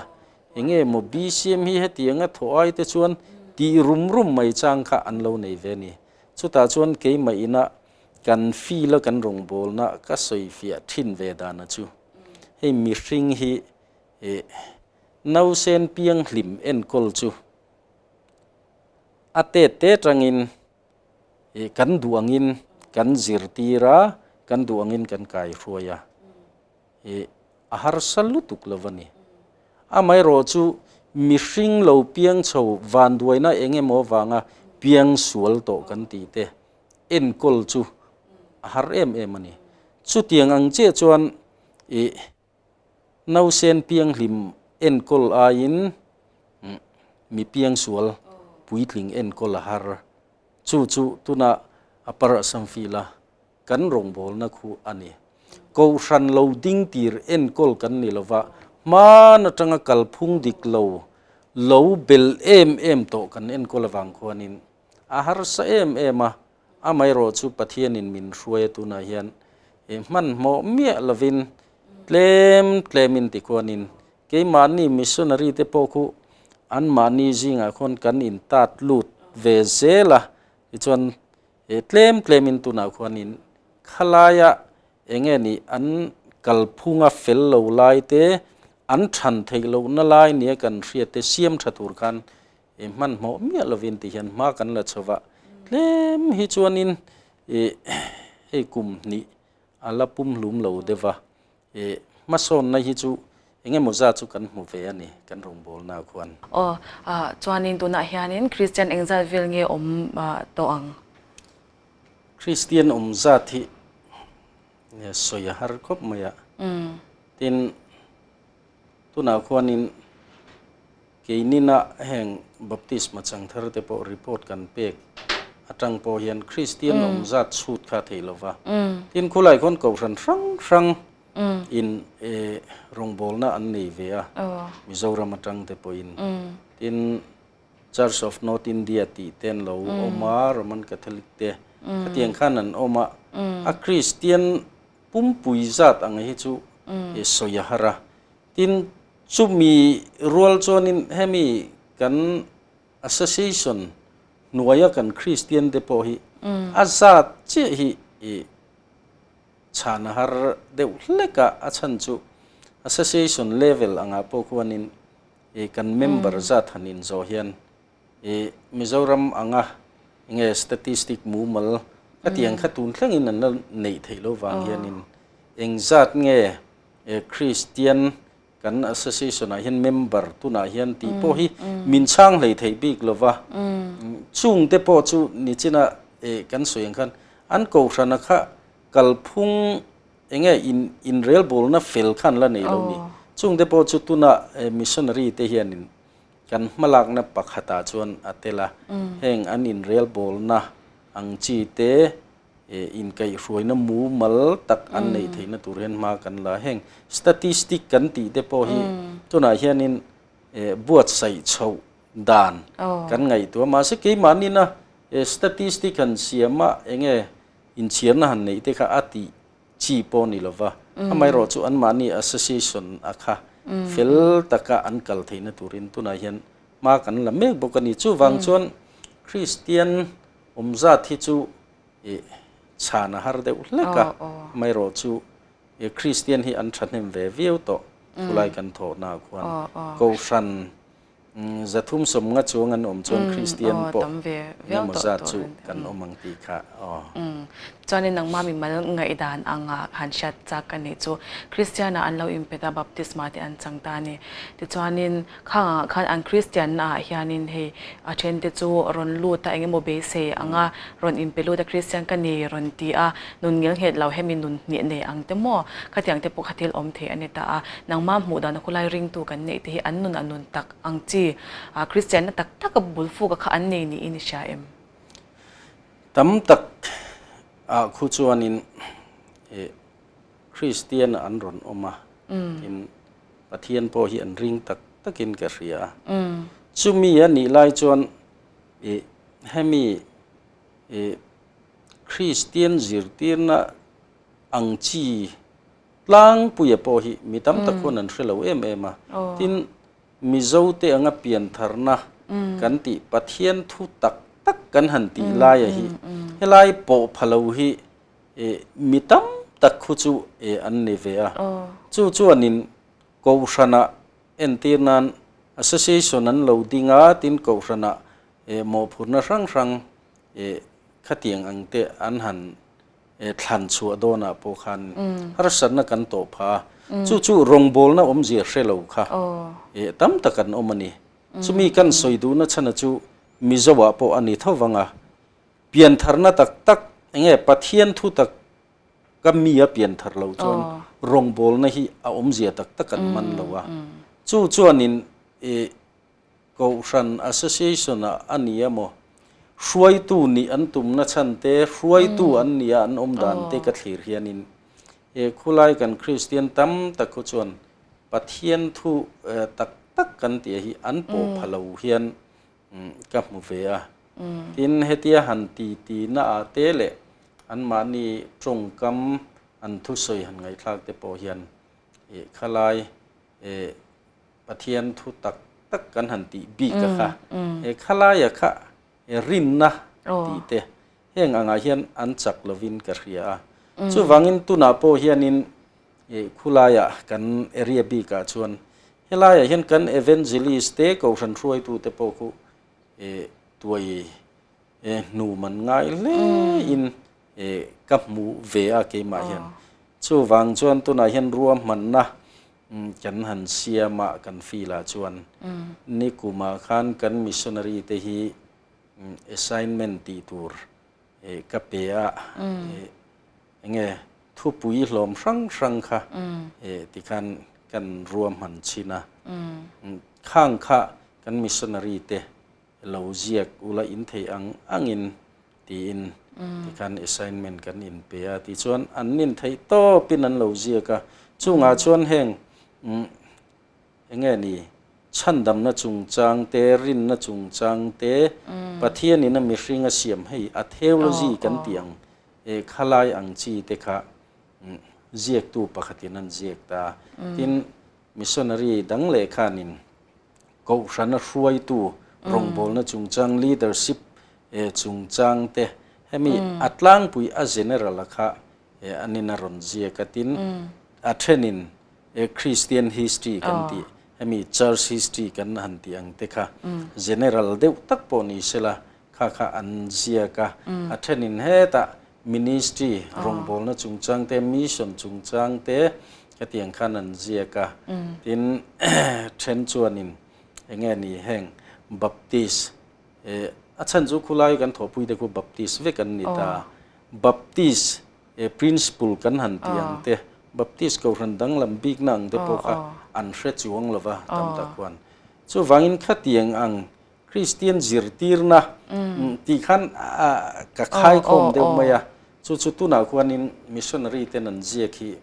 Enge maw BCM hi hetianga thawh ai te chuan tih rum rum mai chang kha an lo nei ve ni. Chutah chuan keimah ina kan feel a kan rawngbawlna ka sawi fiah thin ve dana chu hei mihring hi eh nausen pianghlim enkawl chu A tet te tangin ih kan duh angin kan zirtir a, kan duh angin kan kaihruai a, ih a harsa lutuk lo a ni. Amaherawh chu mihring lo piang chho vanduaina eng emaw avanga piang sual tawh kan tih te enkawl chu a har em em a ni. Chutiang ang chiah chuan ih Nausen pianghlim enkawl aiin mi piangsual puitling enkawl a har. Chu chu tuna Upper Assam Field-a kan rawngbawlna khu a ni. Kohhran lo ding tir enkawl kan ni lova, hman atanga kalphung dik lo, lo bel em em tawh kan enkawl avang khuanin a harsa em em a, Amaherawh chu Pathianin min hruai a tunah hian hmanhmawh miah lovin tlem tlemin tikhuanin keimahni missionary te pawh khu anmahni zingah khuan kan intat lut ve zel a, tichuan tlem tlemin tunah khuanin khalaia enge nih an kalphunga fel lo lai te an than theih lohna lai nia kan hriat te siam tha tur khan I hmanhmawh miah lovin ti hian hma kan la chho va, tlem hi chuanin i hei kum hnih a la pum hlum lo deuh va, i hmasawnna hi chu eng emaw zat chu kan hmu ve a ni kan rawngbawlnaah khuan. Aw, chuanin tunah hianin Kristian engzat vel nge awm tawh ang? Kristian awm zat hi sawi a har khawp mai a, tin tunah khuanin Keinina heng baptisma chang thar te pawh report kan pek atang pawh hian Kristian awm zat chhut kha a thei lo va. Tin, khulai khawn kohhran hrang hrang in rawngbawlna an nei ve a, Mizoram atang te pawhin. Tin, Church of North India tih te an lo awm a, Roman Catholic te khatiang khan an awm a. A Kristian pumpui zat ang hi chu sawi a har a. Tin, chumi rual chuanin hemi kan association hnuaia kan Kristian te pawh hi a zat chiah hi i chhan a har deuh hlek a, a chhan chu association level angah pawh khuanin i kan member zat han inzawh hian i Mizoram anga enge statistic mumal khatiang kha tun thlengin an la neih theih lo vang hianin engzat nge Kristian. kan association ah hian member tunah hian tih pawh hi min chhang hlei thei bik lo va. Chung te pawh chu nichina kan sawi ang khan an kohhrana kha kalphung enge in inrelbawlna fel khan la nei lo ni. Chung te pawh chu tuna missionary te hianin kan hmalakna pakhatah chuan a tel a. Heng an inrelbawlna ang chi te inkaihhruaina mumal tak an neih theihna tur hian hma kan la. Heng statistic kan tih te pawh hi tunah hianin buatsaih chhoh dan kan ngaihtuah. Mahse keimahni-na statistic han siam a enge inchhiarna han neih te kha a tih chi pawh ni lova. Amaherawh chu anmahni association a kha fel taka an kal theihna turin tunah hian hma kan la mek bawk a ni. Chuvang chuan Kristian Awmzat hi chu i chhan a har deuh hlek a, amaherawh chu i Kristian hi an thahnem ve viau tawh khulai kan thawhna ah khuan Kohhran 350 chuang an awm chuan Kristian pawh engemaw zat chu kan awm ang tih kha aw. Chuanin nangmah mimal ngaihdan anga han hriat chak a nih chu Kristian ah an lo inpet a, baptisma te an chang ta a ni. Tichuanin Khang ah khan an Kristian na ah hianin hei a then te chu rawn lut a engemaw beisei anga rawn inpe lut a Kristian ka ni rawn ti a nun ngel nghet lo hemi nun hnih nei ang te maw khatiang te pawh kha thil awm thei a ni ta a nangmah hmuh dan a khulai ringtu kan neih te hi an nun a nun tak ang chi ah Kristian na tak tak a bul fuk a kha an nei niin i hria em? Tam tak ah khu chuanin ih Kristian an rawn awm a tin Pathian pawh hi an ring tak takin ka hria a. Chumi a nih lai chuan ih hemi ih Kristian zirtirna ang chi tlangpuia pawh hi mi tam tak huan an hre lo em em a. Tin, Mizote anga piantharna kan tih Pathian thu tak tak kan han tih laia hi helai pawh pha lo hi ih mi tam tak khu chu ih an ni ve a. Chu chuanin Kohhranah entir nan Association an lo ding a, tin Kohhranah ih mawhphurhna hrang hrang ih khatiang ang te an han ih thlan chhuah dawnah pawh khan harsatna kan tawh phah a. Chu chu rawngbawlna awmzia hre lo kha ih tam tak an awm a ni. Chumi kan sawi duhna chhana chu Mizoah pawh a ni tho vang a. Piantharna tak tak, enge Pathian thu tak ka mi a pianthar loh chuan rawngbawlna hi a awmzia tak tak an man lo a. Chu chuanin i Kohhran Association ah a ni emaw, hruaitu nih an tumna chhan te, hruaitu an nih a an awm dan te ka thlir hianin he khulai kan Kristian tam tak khu chuan Pathian thu tak tak kan tih hi an pawh pha lo hian Ka hmu ve a. Tin, hetia han ti ti na ah te leh anmahni tawngkam an thusawi han ngaihthlak te pawh hian ih khalai ih Pathian thu tak tak kan han tih bik a kha he khalaia kha rinna tih te heng angah hian an chak lovin ka hria a. Chuvangin tunah pawh hianin Ih khulaiah kan area bikah chuan helaiah hian kan evangelist te kohhran hruaitute pawh khu ih tuai hnu man ngai hle in ih ka hmuh ve a keimah hian. Chuvang chuan tunah hian ruahmanna kan han siam a kan feel ah chuan nikumah khan kan missionary te hi assignment tih tur ih ka pe a ih Enge thupui hlawm hrang hrang kha tikhan kan ruahman chhin a, khang kha kan missionary te lo ziak ula in thei ang angin tiin tikhan assignment kan inpe a, tichuan an nin theih tawpin an lo ziak a, chungah chuan heng Enge ni? Chhandamna chungchang te, rinna chungchang te, Pathianin a mihring a siam hei a theology kan tih ang eh khalai ang chi te kha ziaktu pakhatin an ziak ta. Tin, missionary dang leh khanin Kohhrana hruaitu rawngbawlna chungchang, leadership chungchang te hemi a tlangpui a general a kha anin a rawn ziak a. Tin, a thenin He Christian history kan tih, hemi church history kan han tih ang te kha general deuh tak pawh ni sela kha kha an ziak a. A thenin hetah ministry rawngbawlna chungchang te, mission chungchang te, Hetiang khan an ziak a, tin then chuanin enge ni heng Baptist eh a chhan chu khulai kan thawhpui te khu Baptist vek an ni ta, Baptist eh principle kan han tih ang te, Baptist kohhran danglam bikna ang te pawh kha an hre chuang lo va tam tak khuan. Chuvangin khatiang ang Kristian zirtirna tih khan ka khaikhawm deuh mai a, chu chu tunah khuanin missionary ten an ziak hi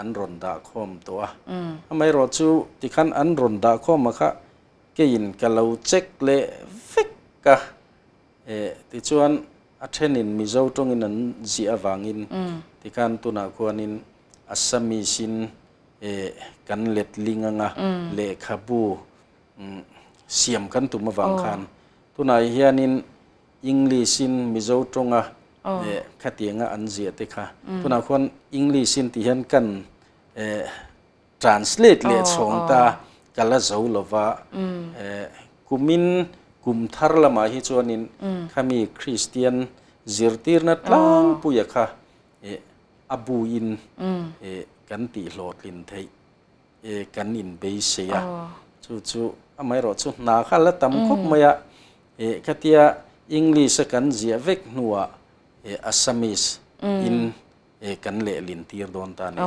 an rawn dahkhawm tawh a. Amaherawh chu tikhan an rawn dahkhawm a kha keiin ka lo check leh vek a, tichuan a thenin Mizo tawngin an ziah avangin tikhan tunah khuanin Assamese in kan letling anga lehkhabu siam kan tum avang khan tunah hianin English in Mizo tawnga khatianga an ziah te kha tunah khuan English in tih hian kan translate leh chhawng ta ka la zo lova kumin kum thar lamah hi chuanin khami Kristian zirtirna tlangpuia kha a buin kan tihhlawhtlin theih e kan inbeisei a, chu chu amaherawh chu hna kha la tam khawp mai a, e khatia English a kan ziah vek hnuah e Assamese in e kan lehlin tir dawn ta a ni.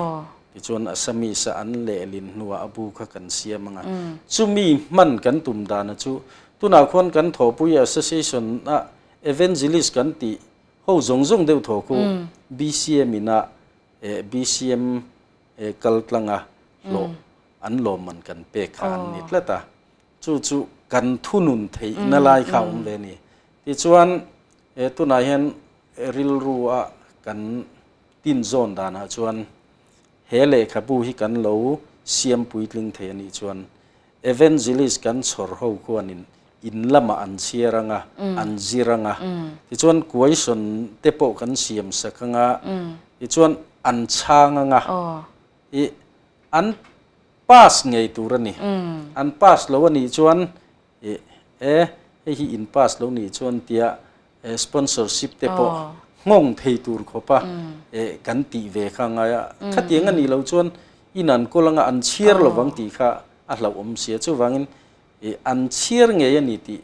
Tichuan Assamese a an lehlin hnuah a bu kha kan siam ang a, chumi hman kan tum dana chu tunah khuan kan thawhpui association a evangelist kan tih ho zawng zawng deuh thaw khu BCM ina e BCM He kal tlanga hlawh an lawmman kan pek kha an ni tlat a, chu chu kan thunun theihna lai kha a awm ve a ni. Tichuan he tunah hian rilru a kan tinzawn danah chuan he lehkhabu hi kan lo siam puitling thei a nih chuan Evangelist kan chhawr ho khuanin in lamah an chhiar anga, an zir anga, tichuan question te pawh kan siam sak anga, tichuan an chhang anga, i an pass ngei tur a ni. An pass lo a nih chuan i e hei hi in pass lo nih chuan tia sponsorship te pawh nghawng thei tur khawpa kan tih ve kha a ngai a. Khatiang a nih loh chuan in an kawl anga an chhiar lovang tih kha a hlauhawm sia. Chuvangin an chhiar ngei a ni tih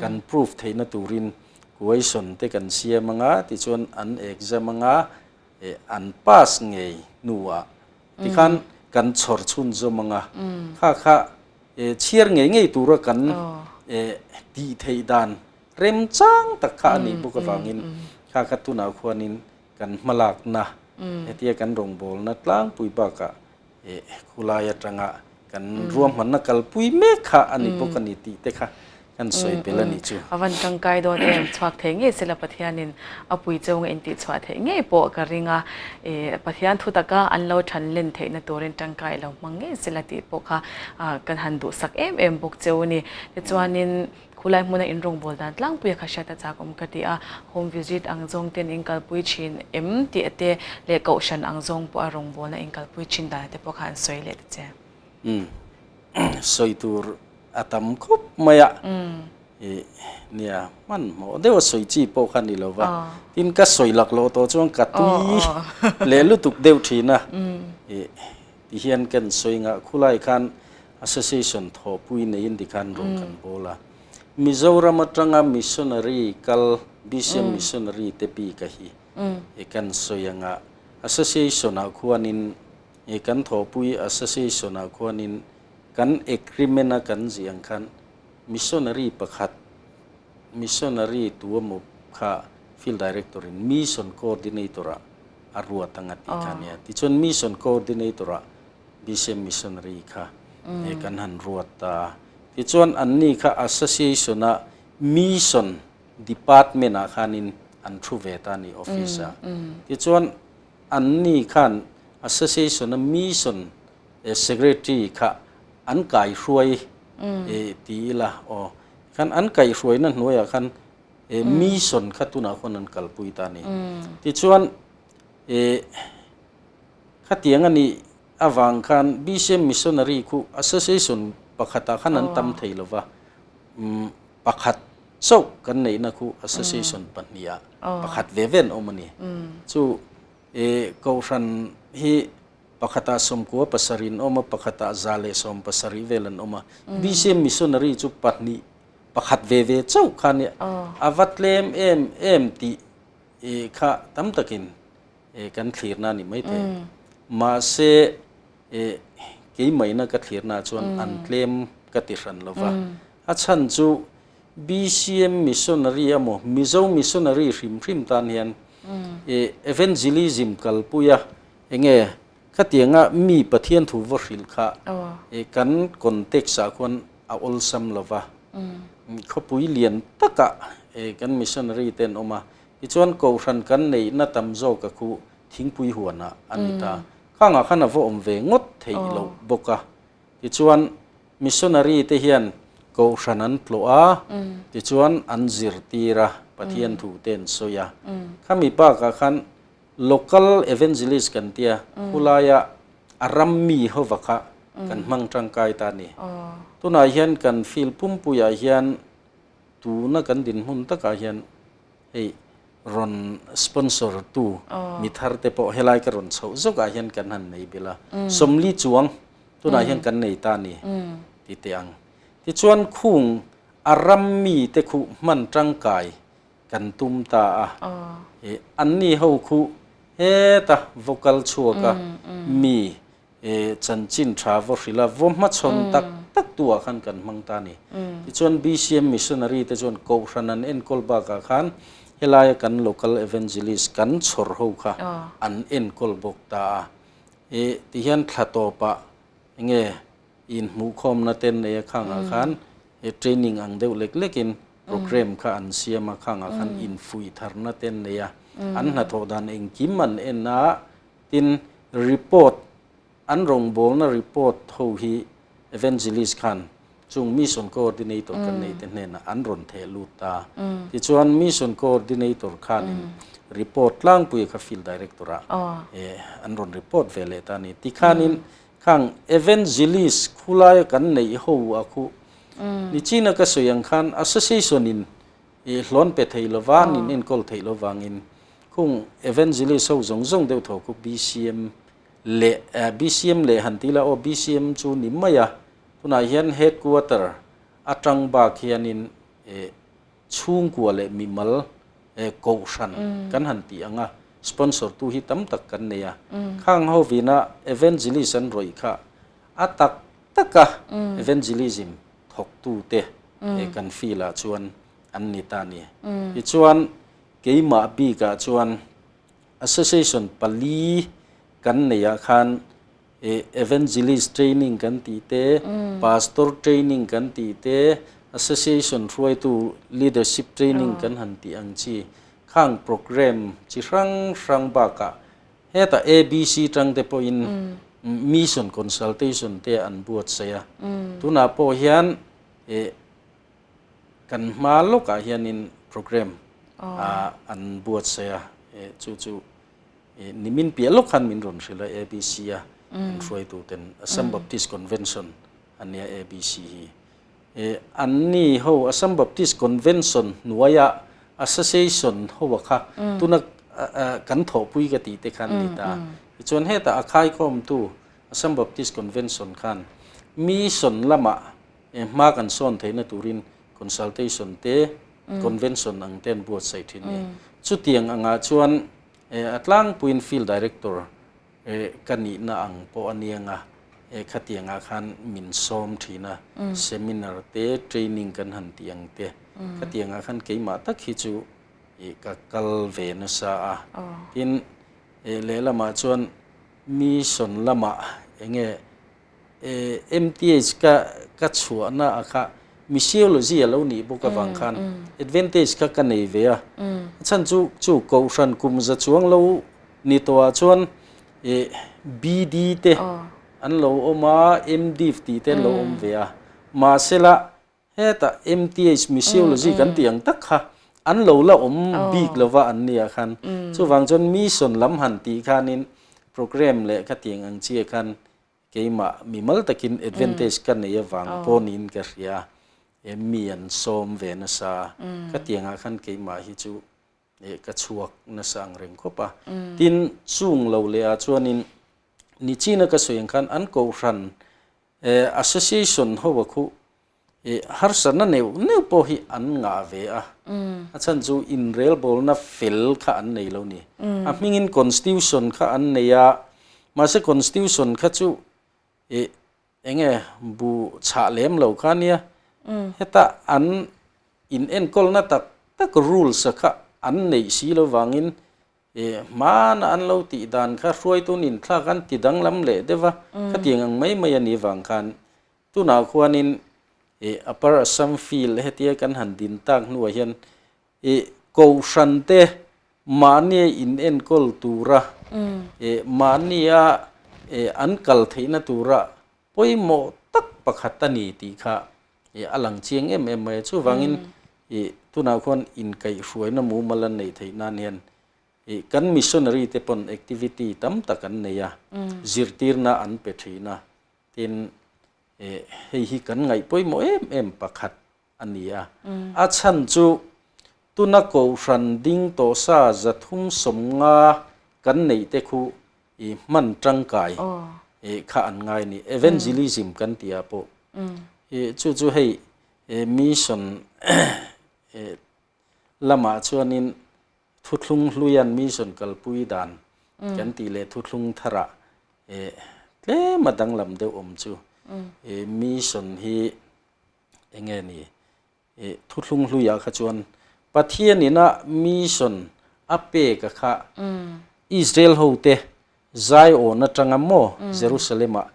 kan proof theihna turin question te kan siam anga tichuan an exam anga an pass ngei hnuah tikhan kan chhawr chhunzawm anga kha kha chhiar ngei ngei tura kan tih theih dan Remchang tak kha a nih bawk avangin kha kha tunah khuanin kan hmalakna hetia kan rawngbawlna tlangpui bakah khulai atanga kan ruahmanna kalpui mek kha a ni bawk a ni tih te kha kan sawi belh a nih chu. A van tangkai dawn em, chhuak thei ngei sela Pathianin a pui cheu nge intih chhuah theih ngei pawh ka ring a, Pathian thu taka an lo than len theihna turin tangkai lo hmang ngei sela tih pawh kha kan han duhsak em em bawk cheu a ni. Tichuanin Khulai hmuna in rawngbâwl dan tlangpuia kha hriat a chak awm ka ti a, home visit ang zawng ten in kalpui thin em tih te leh kohhran ang zawng pawha rawngbâwlna in kalpui thin dan te pawh kha an sawi leh ta che. Umm sawi tur a tam khawp mai a, ih nia hmanhmawh deuh a sawi chi pawh kha ni lo va, tin ka sawi laklawh tawh chuan ka tui leh lutuk deuh thin a, ih ti hian kan sawi ngah khulai khan Association thawhpui neiin tikhan rawng kan bawl a. Mizoram atanga missionary kal BCM missionary te bik a hi i kan sawi anga association ah khuanin i kan thawhpui association ah khuanin kan agreement a kan ziah ang khan missionary pakhat missionary tu emaw kha field director in mission coordinator ah a ruat anga tih kha ania. Tichuan mission coordinator ah BCM Missionary kha he kan han ruat ta. Tichuan anni kha Association a Mission Department ah khanin an thu ve ta a ni office ah. Tichuan anni khan Association a Mission Secretary kha an kaihruai ti ila aw khan an kaihruaina hnuaiah khan Mission kha tunah khuan an kalpui ta a ni. Tichuan Khatiang a nih avang khan BCM Missionary khu Association pakhatah khan an tam thei lo va, pakhat chauh kan neihna khu Association pahnihah pakhat ve ve an awm a ni. Chu Kohhran hi Pakhatah 97 an awm a, pakhatah 170 vel an awm a. BCM missionary chu pahnih, pakhat ve ve chauh kha nia. A va tlem em em tih kha tam takin kan thlirna a ni maithei. Mahse, keimahina ka thlirnaah chuan an tlem ka ti hran lo va. A chhan chu BCM missionary emaw Mizo missionary hrim hrim tan hian evangelism kalpuia enge khatianga mi Pathian thu va hrilh kha kan context ah khuan a awlsam lo va. Khawpui lian takah kan missionary te an awm a, tichuan kohhran kan neihna tam zawk a khu thingpui huanah a ni ta. Khangah khan a va awm ve ngawt theih loh bawk a. Tichuan, missionary te hian kohhran an tlawh a, tichuan an zirtir a, Pathian thu te an sawi a. Khami bakah khan local evangelist kan tia, khulaia a ram mi hova kha kan hmang tangkai ta a ni. Tunah hian kan field pumpuiah hian tuna kan dinhmun takah hian Hei rawn sponsor tu mi thar te pawh helai ka rawn chhoh zawkah hian kan han nei belh a, 40 chuang tunah hian kan nei ta a ni ti teh ang. Tichuan khung a ram mi te khuh hman tangkai kan tum ta a, anni ho khuh heta vocal chhuaka mi Chanchin tha vaw hrilh a, vaw hmachhawn tak tak tu ah khan kan hmang ta a ni. Tichuan BCM Missionary te chuan Kohhran an enkawl bakah khan helaia kan Local Evangelist kan chhawr ho kha an enkawl bawk ta a. Tihian thla tawpah enge inhmuhkhawmna te an nei a khangah khan training ang deuh lek lekin program kha an siam a, khangah khan infuih tharna te an nei a, an hnathawh dan engkim an en a. Tin, report, an rawngbawlna report ho hi Evangelist khan chung Mission Coordinator kan nei te hnenah an rawn theh lut ta. Tichuan Mission Coordinator khanin report tlangpui kha Field Director-ah an rawn report ve leh ta a ni. Tikhanin khang Evangelist khulaia kan neih ho a khu nichina ka sawi ang khan Association-in I hlawn pe thei lova, an in enkawl theih lo vangin khung evangelist ho zawng zawng deuh tho khu BCM leh BCM leh han ti la aw BCM chu ni mai a, tunah hian headquarter atang bak hianin chhungkua leh mimal kohhran kan han tih ang a, sponsor tu hi tam tak kan nei a, khang ho vina evangelist an rawih kha a tak taka evangelism thawktute kan field ah chuan an ni ta a ni. Tichuan keimah bikah chuan association pali kan neih ah khan evangelist training kan tih te, pastor training kan tih te, association hruaitu leadership training kan han tih ang chi khang program chi hrang hrang bakah Hetah ABC tang te pawhin mission consultation te an buatsaih a. Tunah pawh hian kan hma lawkah hianin program an buatsaih a, chu chu nimin piah lawk khan min rawn hrilh a ABC a an hruaituten Assam Baptist Convention a nia ABC hi. Anni ho Assam Baptist Convention hnuaia Association ho a kha tuna kan thawhpui ka tih te khan ni ta. Tichuan hetah a khaikhawmtu Assam Baptist Convention khan mission lamah hma kan sawn theihna turin consultation te convention ang te an buatsaih thin a ni. Chutiang angah chuan a tlangpuiin Field Director Ka nihna ang pawh a niang a, khatiangah khan min sawm thin a, seminar te, training kan han tih ang te, khatiangah khan keimah tak hi chu ka kal ve nasa a. Tin, lehlamah chuan mission lamah enge MTH ka ka chhuahna a kha missiology a lo nih bawk avang khan advantage kha ka nei ve a. A chhan chu chu kohhran kum za chuang lo ni tawhah chuan BD te an lo awm a, MDiv tih te an lo awm ve a. Mahsela Hetah MTH Missiology kan tih ang tak kha an lo la awm bik lova an nia khan. Chuvang chuan mission lam han tih khanin program leh kha tiang ang chiah khan keimah mimal takin advantage ka nei avang pawh niin ka hria a, mi an sawm ve nasa a, khatiangah khan keimah hi chu ka chhuak nasa ang reng khawp a. Tin, chung lo leh ah chuanin. Ni china ka sawi ang khan an kohhran association ho a khu harsatna neuh neuh pawh hi an ngah ve a, a chhan chu inrelbawlna fel kha an nei lo ni. A hmingin constitution kha an nei a, mahse constitution kha chu eng nge bu chhah lem lo kha nia, heta an inenkawlna tak tak rules a kha an neih si lo vangin Hmana an lo tih dan kha hruaitun inthlak an ti danglam leh deuh a, khatiang ang mai mai a nih vang khan tunah khuanin Upper Assam Field hetia kan han din tak hnuah hian Kohhran te mahnia inenkawl tura mahnia an kal theihna tura pawimawh tak pakhat a ni tih kha a lang chiang em em mai a. Chuvangin tunah khuan inkaihhruaina mumal an neih theih nan hian kan missionary te pawn activity tam tak an nei a, zirtirna an pe thin a, tin hei hi kan ngaih pawimawh em em pakhat a ni a. A chhan chu tuna Kohhran ding tawh sa 350 kan neih te khu i hman tangkai kha an ngai a ni. Evangelism kan tih ah pawh chu chu hei mission lamah chuanin thuthlung hluian mission kalpui dan kan tih leh thuthlung tharah tlem a danglam deuh awm chu mission hi eng nge ni? Thuthlung hluiah kha chuan Pathian ina mission a pek a kha Israel hote Zion atanga maw Jerusalem-ah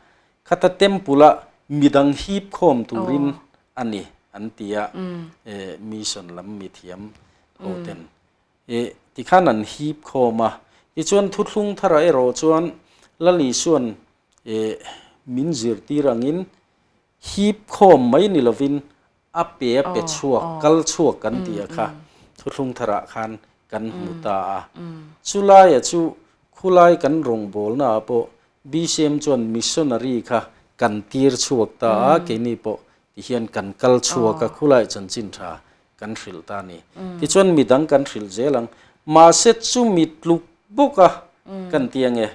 khata temple-a midang hip khawm turin a ni an ti a, mission lam mithiam hoten tikhan an hip khawm a. Tichuan thuthlung tharah erawh chuan Lal Isuan min zirtir angin Hip khawm mai ni lovin a pe a pe chhuak, kal chhuak kan tih a kha thuthlung tharah khan kan hmu ta a. Chulaia chu khulai kan rawngbawlnaah pawh BCM chuan missionary kha kan tir chhuak ta a, keini pawh tihian kan kal chhuak a, khulai chanchin tha kan hrilh ta a ni. Tichuan midang kan hrilh zel ang. Mahse chumi tluk bawka kan ti ange,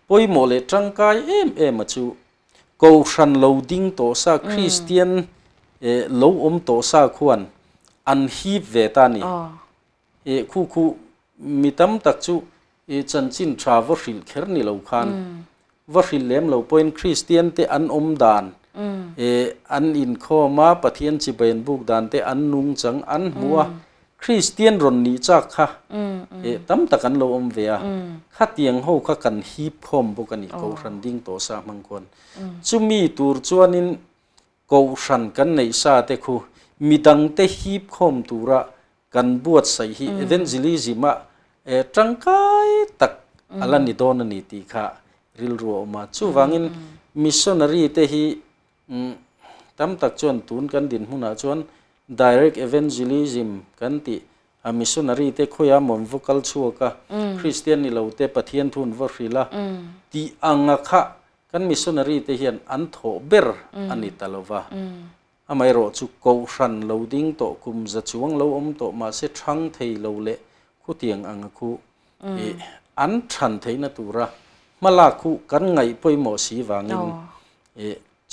pawimawh leh tangkai em em a chu Kohhran lo ding tawh sa Kristian lo awm tawh sa khuan an hip ve ta ni. Khu khu mi tam tak chu chanchin tha va hrilh kher ni lo khan va hrilh lem lo pawhin Kristian te an awm dan an inkhawm a Pathian chibai an buk dan te an nungchang an hmu a Kristian rawn nih chak kha tam tak an lo awm ve a, khatiang ho kha kan hip khawm bawk a ni, Kohhran ding tawh sa hmang khuan. Chumi tur chuanin Kohhran kan neih sa te khu midangte hip khawm tura kan buatsaih hi evangelism a tangkai tak a la ni dawn a ni tih kha rilru a awm a. Chuvangin missionary te hi Tam tak chuan tun kan dinhmunah chuan direct evangelism kan tih a missionary te khawiah mawn va kal chhuak a, Kristian ni lo te Pathian thu an va hrilh a tih anga kha kan missionary te hian an thawh ber a ni ta lo va. Amaherawh chu Kohhran lo ding tawh kum za chuang lo awm tawh mahse thang thei lo leh khutiang anga khu an than theihna tura hmalak khu kan ngaih pawimawh si vangin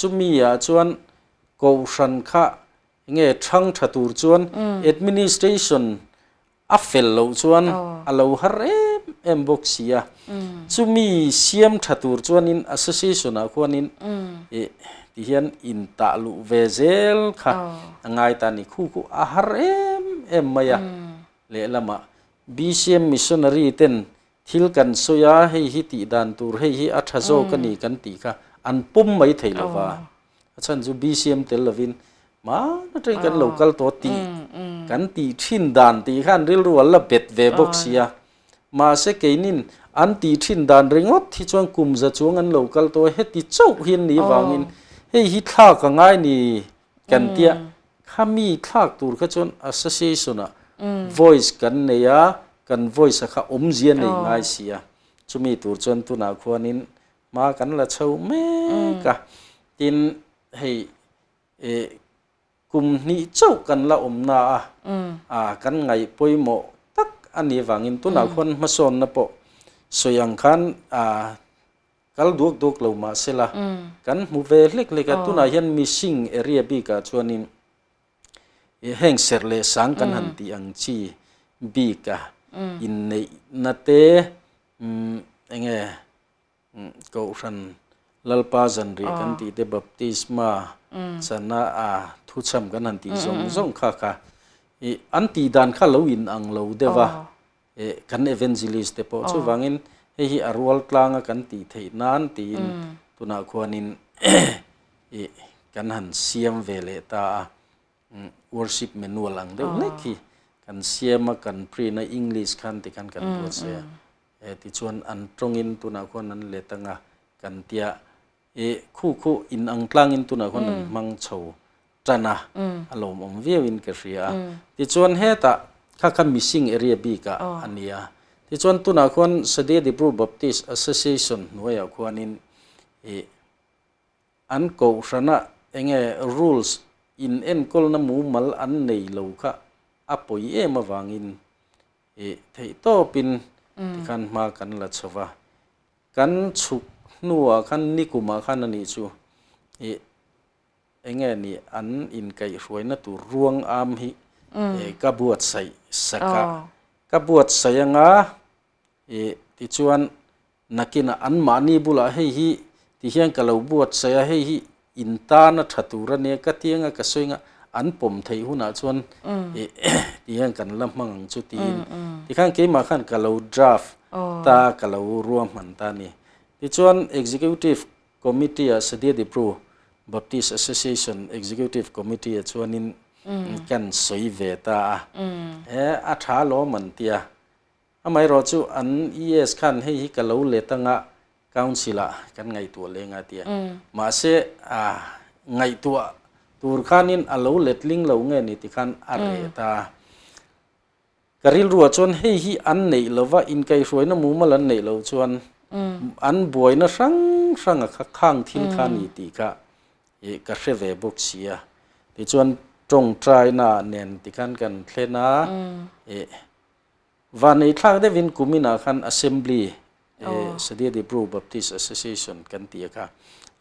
Chumi ah chuan Kohhran kha nge thang tha tur chuan administration a fel loh chuan a lo har em em bawk si a. Chumi siam tha tur chuanin association ah khuanin ti hian in tah luh ve zel kha a ngai ta a ni. Khu khu a har em em mai a. Lehlamah BCM missionary ten Thil kan sawi a, hei hi tih dan tur, hei hi a tha zawk a ni kan tih kha an pawm mai thei lo va. A chhan chu BCM tel lovin hmaan atangin kan lo kal tawh tih kan tih thin dan tih khan rilru an la bet ve bawk si a. Mahse keinin an tih thin dan ringawt hi chuan kum za chuang an lo kal tawh a, heti chauh hi an nih vangin hei hi thlak a ngai ni kan tia. Khami thlak tur kha chuan association ah voice kan nei a, kan voice a kha awmzia nei ngai si a, chumi tur chuan tunah khuanin hma kan la chho mek a, tin hei kum hnih chauh kan la awmna a, ah kan ngaih pawimawh tak a nih avangin tunah khuan hmasawnna pawh sawi ang khan ah. Kal duak duak lo mah sela kan hmu ve hlek hlek a, tunah hian missing area bikah chuanin heng serh leh sang kan han tih ang chi bika inneihna te enge Kohhran Lalpa zanriah kan tih te baptisma chana a thuchham kan han tih zawng zawng kha kha ih an tih dan kha lo in ang lo deuh a ih kan evangelist te pawh chuvangin hei hi a rual tlanga kan tih theih nan tiin tunah khuanin ih kan han siam ve leh ta a. Worship manual ang deuh hlek hi kan siam a, kan print a, English khan tikhan kan buatsaih a. E tichuan an tawngin tunah khuan an let anga kan tia e khu khu in ang tlangin tunah khuan an hmang chho tan a, a lawmawm viauin ka hria a. Tichuan hetah kha kha missing area bikah a ni a. Tichuan tunah khuan Sadia Dibru Baptist Association hnuaiah khuanin e An kohhrana enge rules in enkawlna mumal an nei lo kha a pawi em avangin ih theihtawpin tikhan hma kan la chho va. Kan chhuk hnuah khan nikumah khan a nih chu ih enge ni an inkaihhruaina tur ruang am hi ka buatsaih sak a. Ka buatsaih anga Ih, tichuan nakinah anmahni bulah hei hi tihian ka lo buatsaih a, hei hi in tana tha tur a nia ka ti anga ka sawi anga an pawm theih hunah chuan ih tihian kan la hmang ang chu tiin tikhan keimah khan ka lo draft ta ka lo ruahman ta a ni. Tichuan Executive Committee ah Sadia Dibru Baptist Association Executive Committee ah chuanin kan sawi ve ta a, he a tha lawm an tia. Amaherawh chu an ES khan hei hi ka lo let anga Council ah kan ngaihtuah leng a tia. Mahse ngaihtuah tur khanin a lo let ling lo nge ni ti khan a reh ta a. Ka rilruah chuan hei hi an neih lova inkaihhruaina mumal an neih loh chuan an buaina hrang hranga kha khang thil kha a ni tih kha ka hre ve bawk si a. Tichuan tawngtaina nen tikhan kan thlen a. Vanei thlak deuhin kuminah khan Assembly, Sadia Dibru Baptist Association kan tih a kha,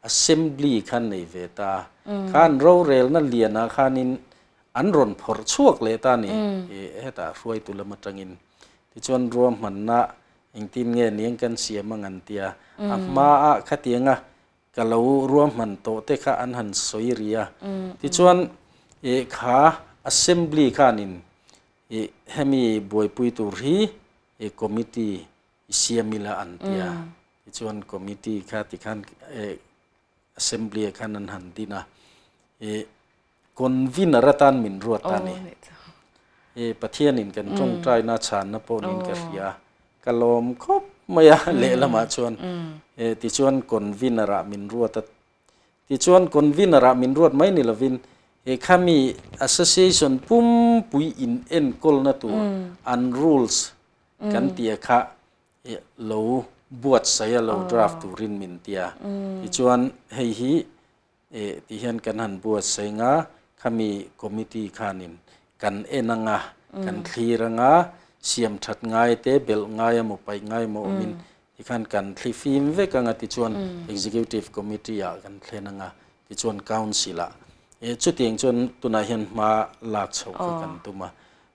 Assembly khan nei ve ta a. Khan rorelna lianah khanin an rawn phawrh chhuak leh ta a ni, hetah hruaitu lam atangin. Tichuan ruahmanna engtin nge niang kan siam ang an ti a, a hmaah khatianga ka lo ruahman tawh te kha an han sawi ri a. Tichuan kha Assembly khanin I hemi buaipui tur hi i committee i siam ila an ti a, tichuan committee kha tikhan assembly ah khan an han din a, i convener atan min ruat a ni. I Pathianin kan tawngtaina chhanna pawh niin ka hria a, ka lawm khawp mai a lehlamah chuan tichuan convener ah min ruat a. Tichuan convener ah min ruat mai ni lovin he khami association pumpui in enkawlna tur an rules kan tia kha lo buatsaih a lo draft turin min tia. Tichuan hei hi ti hian kan han buatsaih nga khami committee khanin kan en anga kan thlir anga siam that ngai te belh ngai emaw paih ngai emaw awmin Tikhan kan thli fim vek anga tichuan Executive Committee ah kan thlen anga tichuan Council ah e chutiang chuan tunah hian hma lak chhoh kha kan tum a.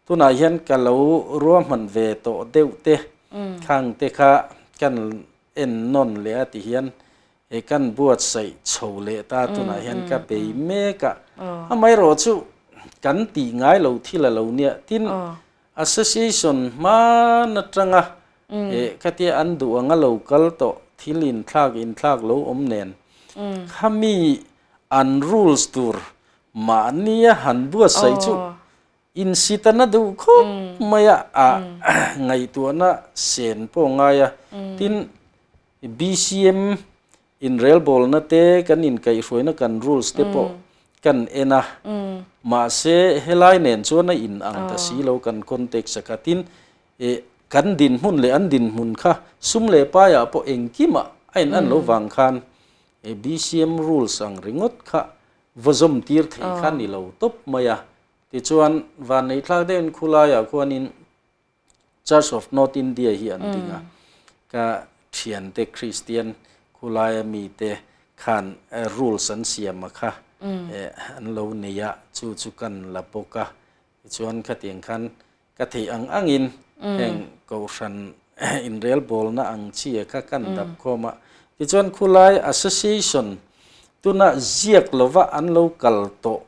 Tunah hian ka lo ruahman ve tawh deuh te khang te kha kan en nawn leh a ti hian e kan buatsaih chho leh ta tunah hian ka bei mek a. Amaherawh chu kan tih ngai lo thil a lo nia tin Association hman atanga eh khatia an duh anga lo kal tawh thil inthlak inthlak lo awm nen khami an rules tur mahnia han buatsaih chu insitana duh khawp mai a a ngaihtuahna sen pawh a ngai a tin BCM Inrelbawlna te, kan inkaihhruaina kan rules te pawh kan en a, mahse helai nen chuan a in ang ta si lo kan context a kha. Tin, eh kan dinhmun leh an dinhmun kha sum leh paiah pawh engkimah a in an lo vang khan eh BCM rules ang ringawt kha va zawm tir thei kha ni lo tawp mai a. Tichuan, vanneihthlak deuhin khulaiah khuanin Church of North India hi an ding a, ka thiante Kristian. Khulaia mite khan rules an siam a kha an lo nei a, chu chu kan la bawk a. Tichuan khatiang khan ka theih ang angin heng kohhran inrelbawlna ang chi a kha kan dap khawm a. Tichuan khulai association tuna ziak lova an lo kal tawh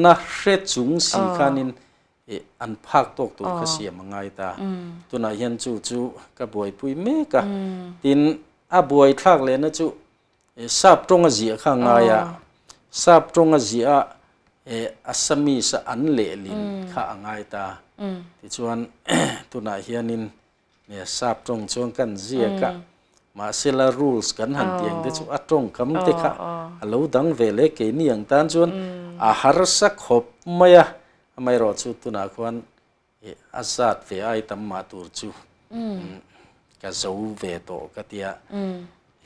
na hre chung si khanin Ih, an phak tawk tur kha siam a ngai ta. Tunah hian chu chu ka buaipui mek a. Tin, a buaithlak lehna chu sap tawng a ziah kha a ngai a. Sap tawng a ziah a Assamese a an lehlin kha a ngai ta. Tichuan, tunah hianin Sap tawng chuan kan ziak a, mahsela rules kan han tih ang te chu a tawngkam te kha a lo dang ve leh keini ang tan chuan a harsa khawp mai a, amaherawh chu tunah khuan a zat ve ai tam mah tur chu ka zo ve tawh ka tia.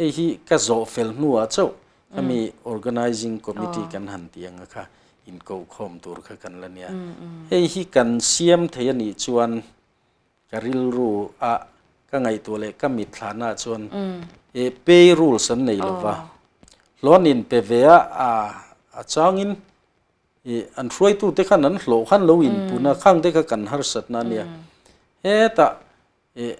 Hei hi ka zawh fel hnuah chauh khami organizing committee kan han tih ang a kha inkohkhawm tur kha kan la nia. Hei hi kan siam thei a nih chuan Ka rilru a ka ngaihtuah leh ka mitthlahna chuan e pay rules an nei lo va, hlawn in pe ve a, a changin i an hruaitute khan an hlawh khan lo inpun a, khang te kha kan harsatna a nia. Hetah e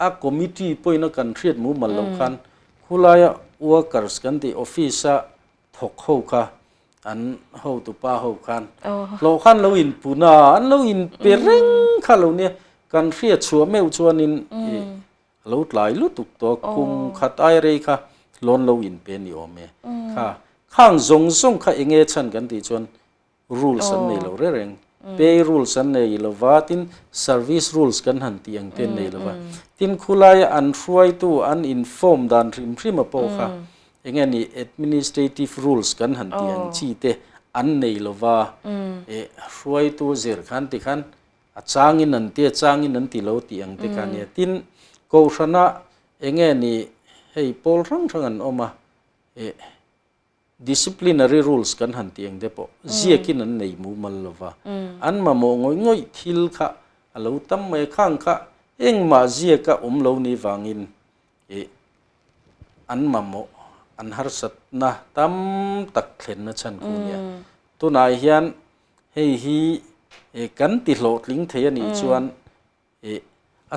a committee pawhin a kan hriat mumal loh khan khulaia workers kan tih office a thawk ho kha an hotupa ho khan hlawh khan lo inpun a, an lo inpe reng kha lo nia, kan hriat chhuah meuh chuanin ih a lo tlai lutuk tawh a, kum khat ai rei kha loan lo inpe ni awm e, kha khang zawng zawng kha eng nge chhan kan tih chuan rules an nei lo reng reng, pay rules an nei lo va, tin service rules kan han tih ang te an nei lo va, tin khulaia an hruaitu an inform dan hrim hrim a pawh kha eng nge ni administrative rules kan han tih ang chi te an nei lo va, eh hruaitu zir khan ti khan a changin an ti a changin an ti lo tih ang te kha nia, tin kohhrana eng nge ni hei pawl hrang hrang an awm a, eh. Disciplinary rules kan han tih ang te pawh ziakin an nei mumal lo va, an mamawh ngawih ngawih thil kha a lo tam mai a, khang kha engmah ziaka awm lo ni vangin ih an mamawh an harsatna tam tak thlenna chhan khu nia. Tunah hian hei hi kan ti hlawhtling thei a nih chuan Ih,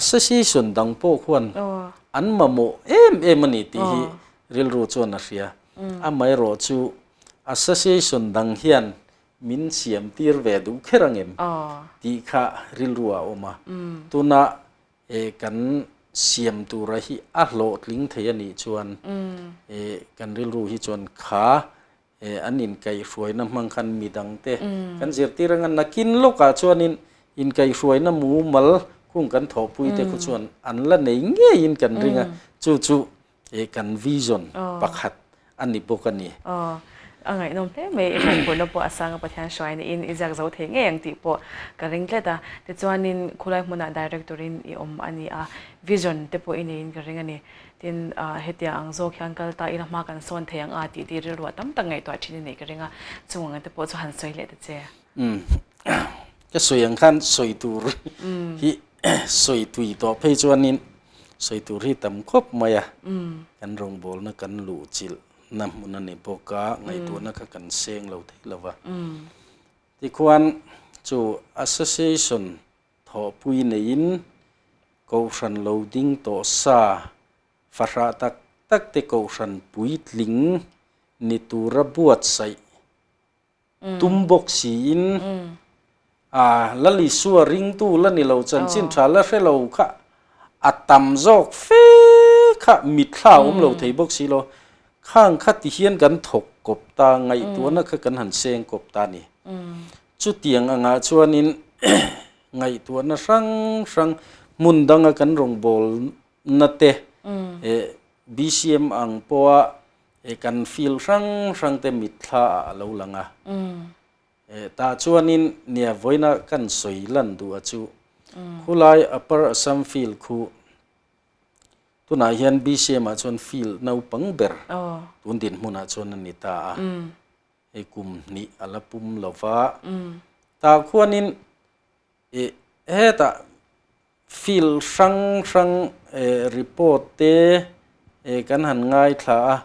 association dang pawh khuan an mamawh em em a ni tih hi rilru chuan a hria. Amaherawh chu association dang hian min siam tir ve duh kher ang em tih kha rilru ah a awm a. Tuna kan siam tura hi a hlawhtling thei a nih chuan kan rilru hi chuan kha An inkaihhruaina hmang khan midangte kan zirtir anga nakin lawkah chuanin inkaihhruaina mumal khung kan thawhpuite khu chuan an la nei ngeiin kan ring a, chu chu kan vision pakhat a ni bawk a ni. A ngaihnawm hle mai, i mawhphurhna pawh a sanga Pathian hruaina in i ziak zo thei ngei ang tih pawh ka ring tlat a. Tichuanin khulai hmunah director-in i awm a ni a, vision te pawh i neiin ka ring a ni. Tin, hetiang ang zawk hian kal ta ila hma kan sawn thei ang a tih tih rilru a tam tak ngaihtuah thin i neih ka ring a, chung ang te pawh chu han sawi leh ta che. Umm, ka sawi ang khan sawi tur hi sawi tui tawh phei chuanin sawi tur hi tam khawp mai a, kan rawngbawlna kan luh chilh na hmun a ni bawk a, ngaihtuahna kha kan seng lo thei lo va. Tikhuan chu association Thawhpui neiin Kohhran lo ding tawh sa fahrah tak tak te Kohhran puitling ni tura buatsaih tum bawk siin a Lal Isua ringtu la ni lo chanchin tha la hre lo kha a tam zawk fe kha mitthla a awm lo thei bawk si lo. Khang kha ti hian kan thawk kawp ta ngaihtuahna kha kan han seng kawp ta a ni. Chutiang angah chuanin ngaihtuahna hrang hrang hmun danga kan rawngbawlna te BCM ang pawha kan field hrang hrang te mitthla ah a lo lang a. Tah chuanin nia vawiina kan sawi lan duh a chu khulai Upper Assam Field khu tunah hian BCM ah chuan field naupang ber tun dinhmunah chuan a ni ta a. Hei kum hnih a la pum lo va, tah khuanin ih hetah field hrang hrang report te Kan han ngaithla a,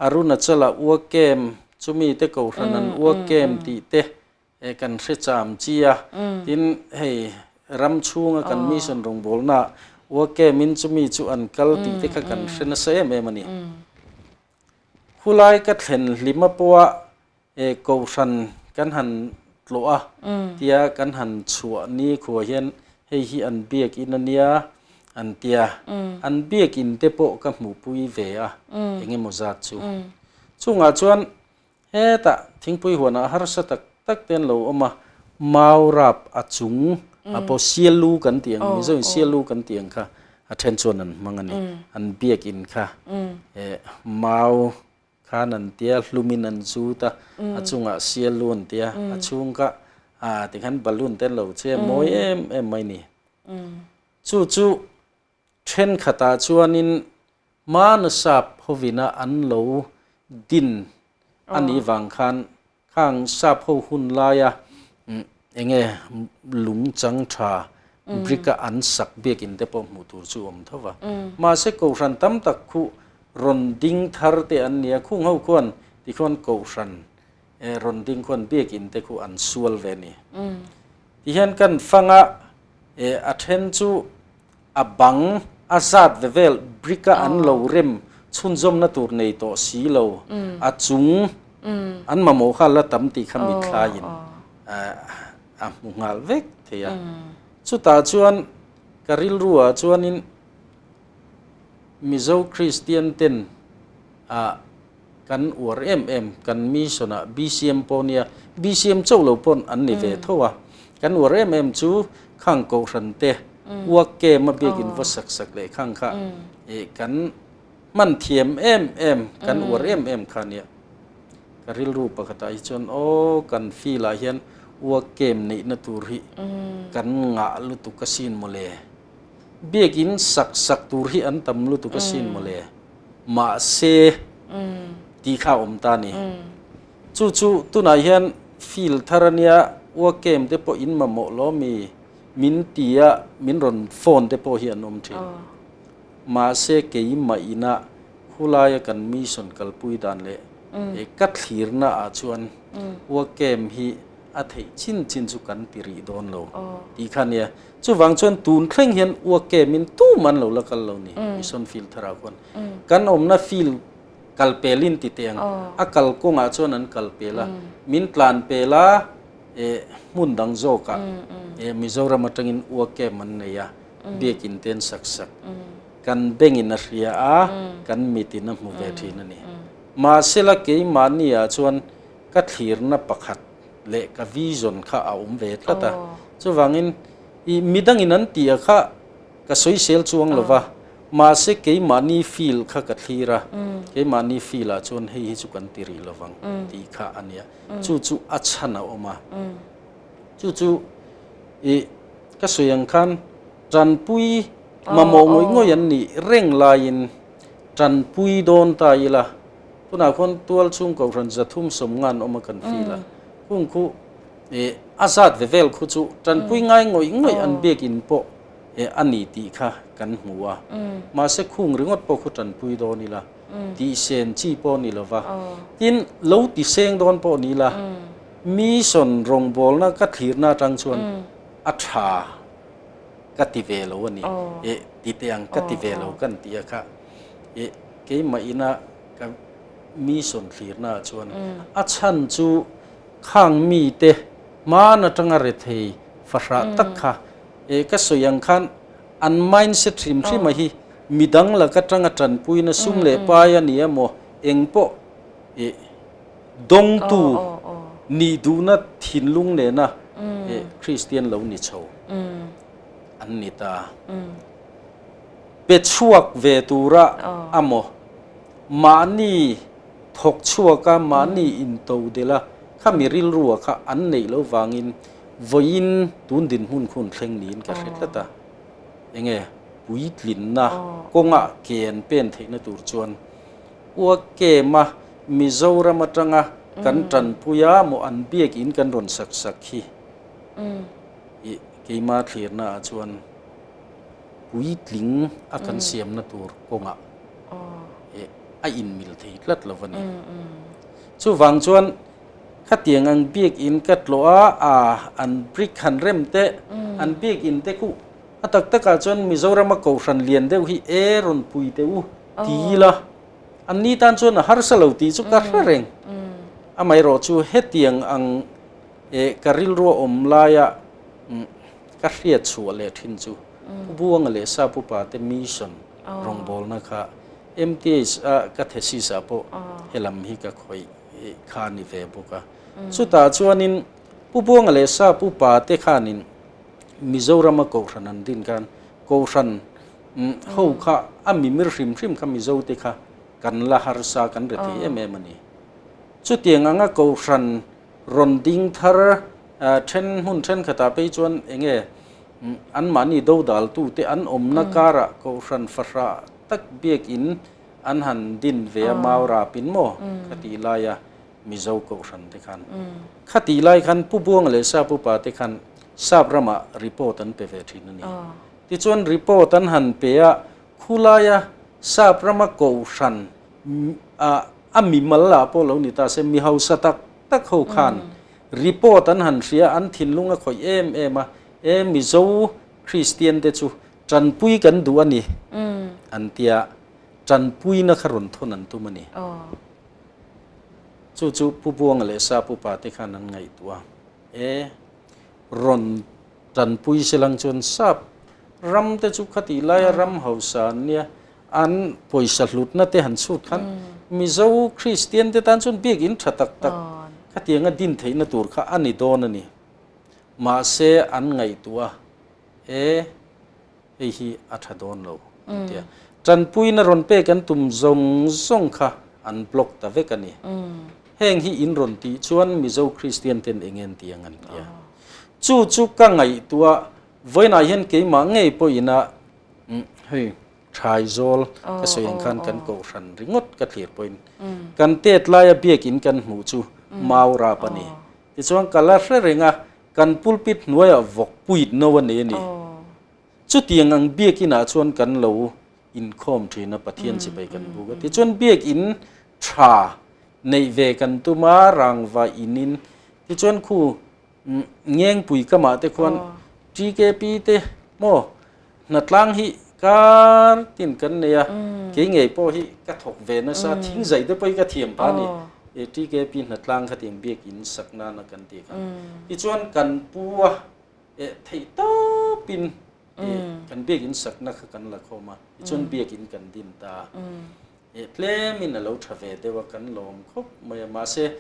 Arunachala ua kem, chumi te kohhran an ua kem tih te kan hre cham chi a. Tin, hei ram chhunga kan mission rawngbawlnaah ua kemin chumi chu an kal tih te kha kan hre nasa em em a ni. Khulai ka thlen hlima pawha Kohhran kan han tlawh a, tia kan han chhuah ni khuah hian hei hi an biakin a nia an tia, an biakin te pawh ka hmuhpui ve a, eng emaw zat chu. Chungah chuan hetah thingpui huanah harsa tak tak te an lo awm a, mau rap a chung a pawh sialu kan tih ang, Mizo in sialu kan tih ang kha a then chuan an hmang a ni, an biakin kha mau Khan an tia, hlumin an zut a, a chungah sial lu an tia, a chhung kha ah tikhan balloon te an lo che a, mawi em em mai ni. Chu chu thenkhatah chuanin hmana sap hovina an lo din a nih vang khan Khang sap ho hun laia enge lung chang tha brick a an sak biakin te pawh hmuh tur chu awm tho va. Mahse kohhran tam tak khu rawn ding thar te an nia, khung ho khuan tikhuan kohhran rawn ding khuan biakin te khu an sual ve a ni. Tihian kan fanga a then chu A bang a zat ve vel brick a an lo rem chhunzawmna tur nei tawh si lo, a chung an mamawh kha la tam tih kha mithlaiin a hmu nghal vek thei a. Chutah chuan ka rilruah chuanin Mizo Kristian ten a kan uar em em, kan mission ah BCM pawh nia, BCM chauh lo pawh an ni ve tho a, kan uar em em chu khang kohhran te uak kem a biakin va sak sak leh khang kha ih kan hman thiam em em, kan uar em em kha nia. Ka rilru pakhatah hi chuan aw kan feel ah hian uak kem neihna tur hi kan ngah lutuk asin mawle, biakin sak sak tur hi an tam lutuk asin mawle. Mahse, tih kha a awm ta a ni. Chu chu tunah hian field thar a nia, work camp te pawh in mamawh lo mi, min ti a, min rawn phone te pawh hi an awm thin. Mahse, keimah ina khulaia kan mission kalpui dan leh ka thlirna ah chuan work camp hi a theih chin chin chu kan ti rih dawn lo tih kha a nia. Chuvang chuan tun thleng hian uak kemin tum an lo la kal lo ni, mission field tharah khuan. Kan awmna field kal pelin ti teh ang, a kal kawngah chuan an kal pel a, min tlan pel a, hmun dang zawkah Mizoram atangin uak kem an nei a, biakin te an sak sak. Kan bengin a hria a, kan mitin a hmu ve thin a ni. Mahsela keimahniah chuan ka thlirna pakhat leh ka vision kha a awm ve tlat a. Chuvangin i midangin an tih a kha ka sawisel chuang lo va, mahse keimahni feel kha ka thlir a, keimahni feel ah chuan hei hi chu kan ti rih lo vang tih kha a nia. Chu chu a chhan a awm a. Chu chu i ka sawi ang khan tanpui mamawh ngawih ngawih an nih reng laiin tanpui dawn ta ila, Tunah khuan tual chhung kohhran 350 an awm a kan feel a, hung khu eh a zat ve vel khu chu tanpui ngai ngawih ngawih an biakin pawh eh a ni tih kha kan hmu a, mahse khung ringawt pawh khu tanpui dawn ila tihsen chi pawh ni lova, tin lo tiseng dawn pawh ni ila mission rawngbawlna ka thlirna atang chuan a tha ka ti ve lo a ni, eh ti teh ang ka ti ve lo kan tih a kha eh keimah ina Ka mission thlirnaah chuan a chhan chu khang mite hman atanga rethei fahrah tak kha eh ka sawi ang khan an mindset hrim hrim a hi midang laka tanga tanpuina sum leh pai a ni emaw eng pawh eh dawngtu nih duhna thinlung nena eh Kristian lo ni chho an ni ta. Pe chhuak ve tura a maw? Mahni thawk chhuaka mahni into delh a, khami rilrua kha an neih loh vangin vawiin tun dinhmun khun thleng niin ka hre tlat a. Enge puitlinna kawngah ke an pen theihna tur chuan Ua Kema Mizoram atanga kan tanpui a maw an biakin kan rawn sak sak hi ih keima thlirnaah chuan puitling a kan siamna tur kawngah. a inmil thei tlat lo a ni. Chuvang chuan khatiang ang biakin ka tlawh a, a an brick han rem te, an biakin te khu a tak takah chuan Mizorama kohhran lian deuh hi e rawn pui teh u ti ila an ni tan chuan a harsa lo tih chu ka hre reng. Amaherawh chu hetiang ang e ka rilru a awm laia ka hriat chhuah leh thin chu Pu Buanga leh Sa Pupa te mission rawngbawlna kha MTH a ka thesis ah pawh helam hi ka khawih kha a ni ve bawk a. Chutah chuanin Pu Buanga leh Sa Pupa te khanin Mizorama Kohhran an din khan Kohhran ho kha a mimir hrim hrim kha Mizo te kha kan la harsa kan re thei em em a ni. Chutiang anga Kohhran rawn ding thar then hmun thenkhatah phei chuan enge Anmahni dodaltute an awmna karah Kohhran fahrah tak biakin an han din ve a, mau rapin maw kha tih laia Mizo Kohhran te khan. Kha tih lai khan Pu Buanga leh Sap upa te khan Sap ramah report an pe ve thin a ni. Tichuan report an han pe a, khulaia Sap rama Kohhran a mimal ah pawh lo ni ta se mi hausa tak tak ho khan Report an han hria, an thinlung a khawih em em a, E Mizo Kristian te chu tanpui kan duh a ni, an tia, tanpuina kha rawn thawn an tum a ni. Chu chu Pu Buanga leh Sap upa te khan an ngaihtuah a, E rawn tanpui se lang chuan Sap ram te chu khatih laia ram hausa an nia, An pawisa hlutna te han chhut khan Mizo Kristian te tan chuan biakin tha tak tak khatianga din theihna tur kha a ni dawn a ni. Mahse an ngaihtuah a, e hei hi a tha dawn lo an ti a. Tanpuina rawn pek an tum zawng zawng kha an block ta vek a ni. Heng hi in rawn tih chuan Mizo Kristian ten eng nge an ti ang an ti a. Chu chu ka ngaihtuah a, vawiinah hian keimah ngei pawhin a Hei Thaizawl ka sawi ang khan kan kohhran ringawt ka thlir pawhin kan tet laia biakin kan hmuh chu mau rap a ni. Tichuan ka la hre reng a, kan pulpit hnuaiah vawk puit no a nei a ni. Chutiang ang biakinah chuan kan lo inkhawm thin a, Pathian chibai kan buk a. Tichuan biakin tha neih ve kan tum a, rangva inin tichuan khu Ngengpui kamah te khuan TKP te maw hnatlang hi kar tin kan nei a, kei ngei pawh hi ka thawk ve nasa, thing zai te pawh hi ka thiam pah a ni, TKP hnatlang kha tiang biakin sak nana kan tih kha. Tichuan kan pu a theih tawpin kan biakin sakna kha kan la khawm a, tichuan biakin kan din ta a, tlemin a lo tha ve deuh a, kan lawm khawp mai a, mahse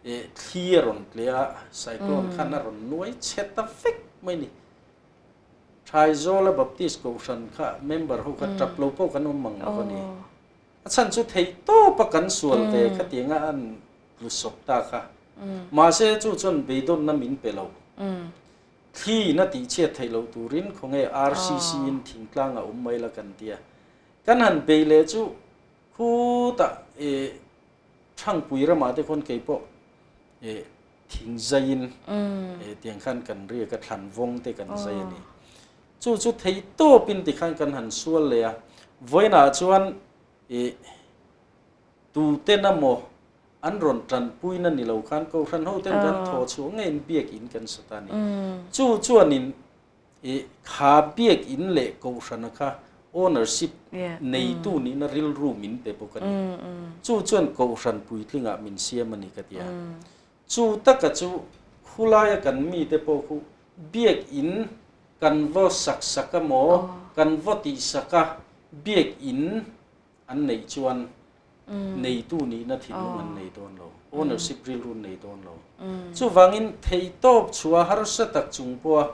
Thli a rawn tle a, cyclone khan a rawn nuai chhe ta vek mai ni. Thaizawla Baptist Kohhran kha member ho kha tap lo pawh kan awm mang lo a ni. A chhan chu theih tawp a kan sual ve khatianga an tlu sawp ta kha. Mahse chu chuan beidawnna min pe lo. Thli in a tihchhiat theih loh turin khawnge RCC in thingtlang a awm mai la kan tia. Kan han bei leh chu khutah Thangpui ramah te khawn kei pawh thing zaiin tiang khan kan riak a, thlan vawng te kan zai a ni. Chu chu thei tawpin tikhan kan han sual leh a, vawiinah chuan tuten emaw an rawn tanpuina ni lo khan Kohhran hoten kan thaw chhuah ngeiin biakin kan sa ta a ni. Chu chuanin I kha biakinn leh kohhrana kha ownership neitu nihna rilru min pe bawk a ni. Chu chuan kohhran puitlingah min siam a ni ka ti a. Chu taka chu khulaia kan mite pawh khu biakinn kan vaw sak sak a maw, kan vaw tih sak a biakinn an neih chuan neitu nihna thinlung an nei dawn lo, ownership rilru an nei dawn lo. Chuvangin theihtawp chhuah harsa tak chung pawha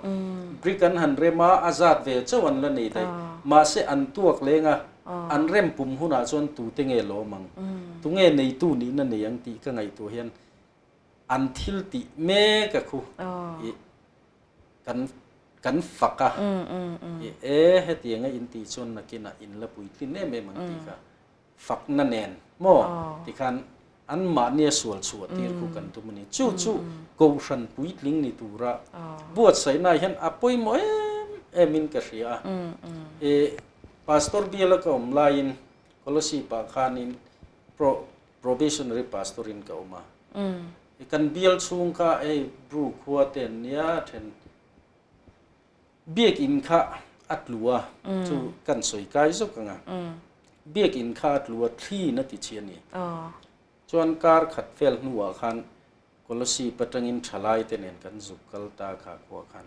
brick an han rem a, a zat ve chauh an la nei daih. Mahse an tuak leng a, an rem pum hunah chuan tute nge lawm ang, tunge neitu nihna nei ang tih ka ngaihtuah hian an thil tih mek a khu i kan kan fak a, i e hetianga in tih chuan nakinah in la puitlin em em ang tih kha fakna nen maw tikhan anmahnia sual chhuah tir khu kan tum a ni. Chu chu Kohhran puitling ni tura buatsaihnaah hian a pawimawh em emin ka hria a. E Pastor biala ka awm laiin Kolosip-ah khanin. Pro Probationary Pastor in ka awm a. Kan bial chhung kha hei Bru khua te an nia then Biakinn kha a tlu a, chu kan sawi kai zawk ang a. Biakinn kha a tlu a, thliin a ti chhi a ni. Chuan kar khat vel hnuah khan Kolosip atangin thalai te nen kan zuk kal ta kha khua khan.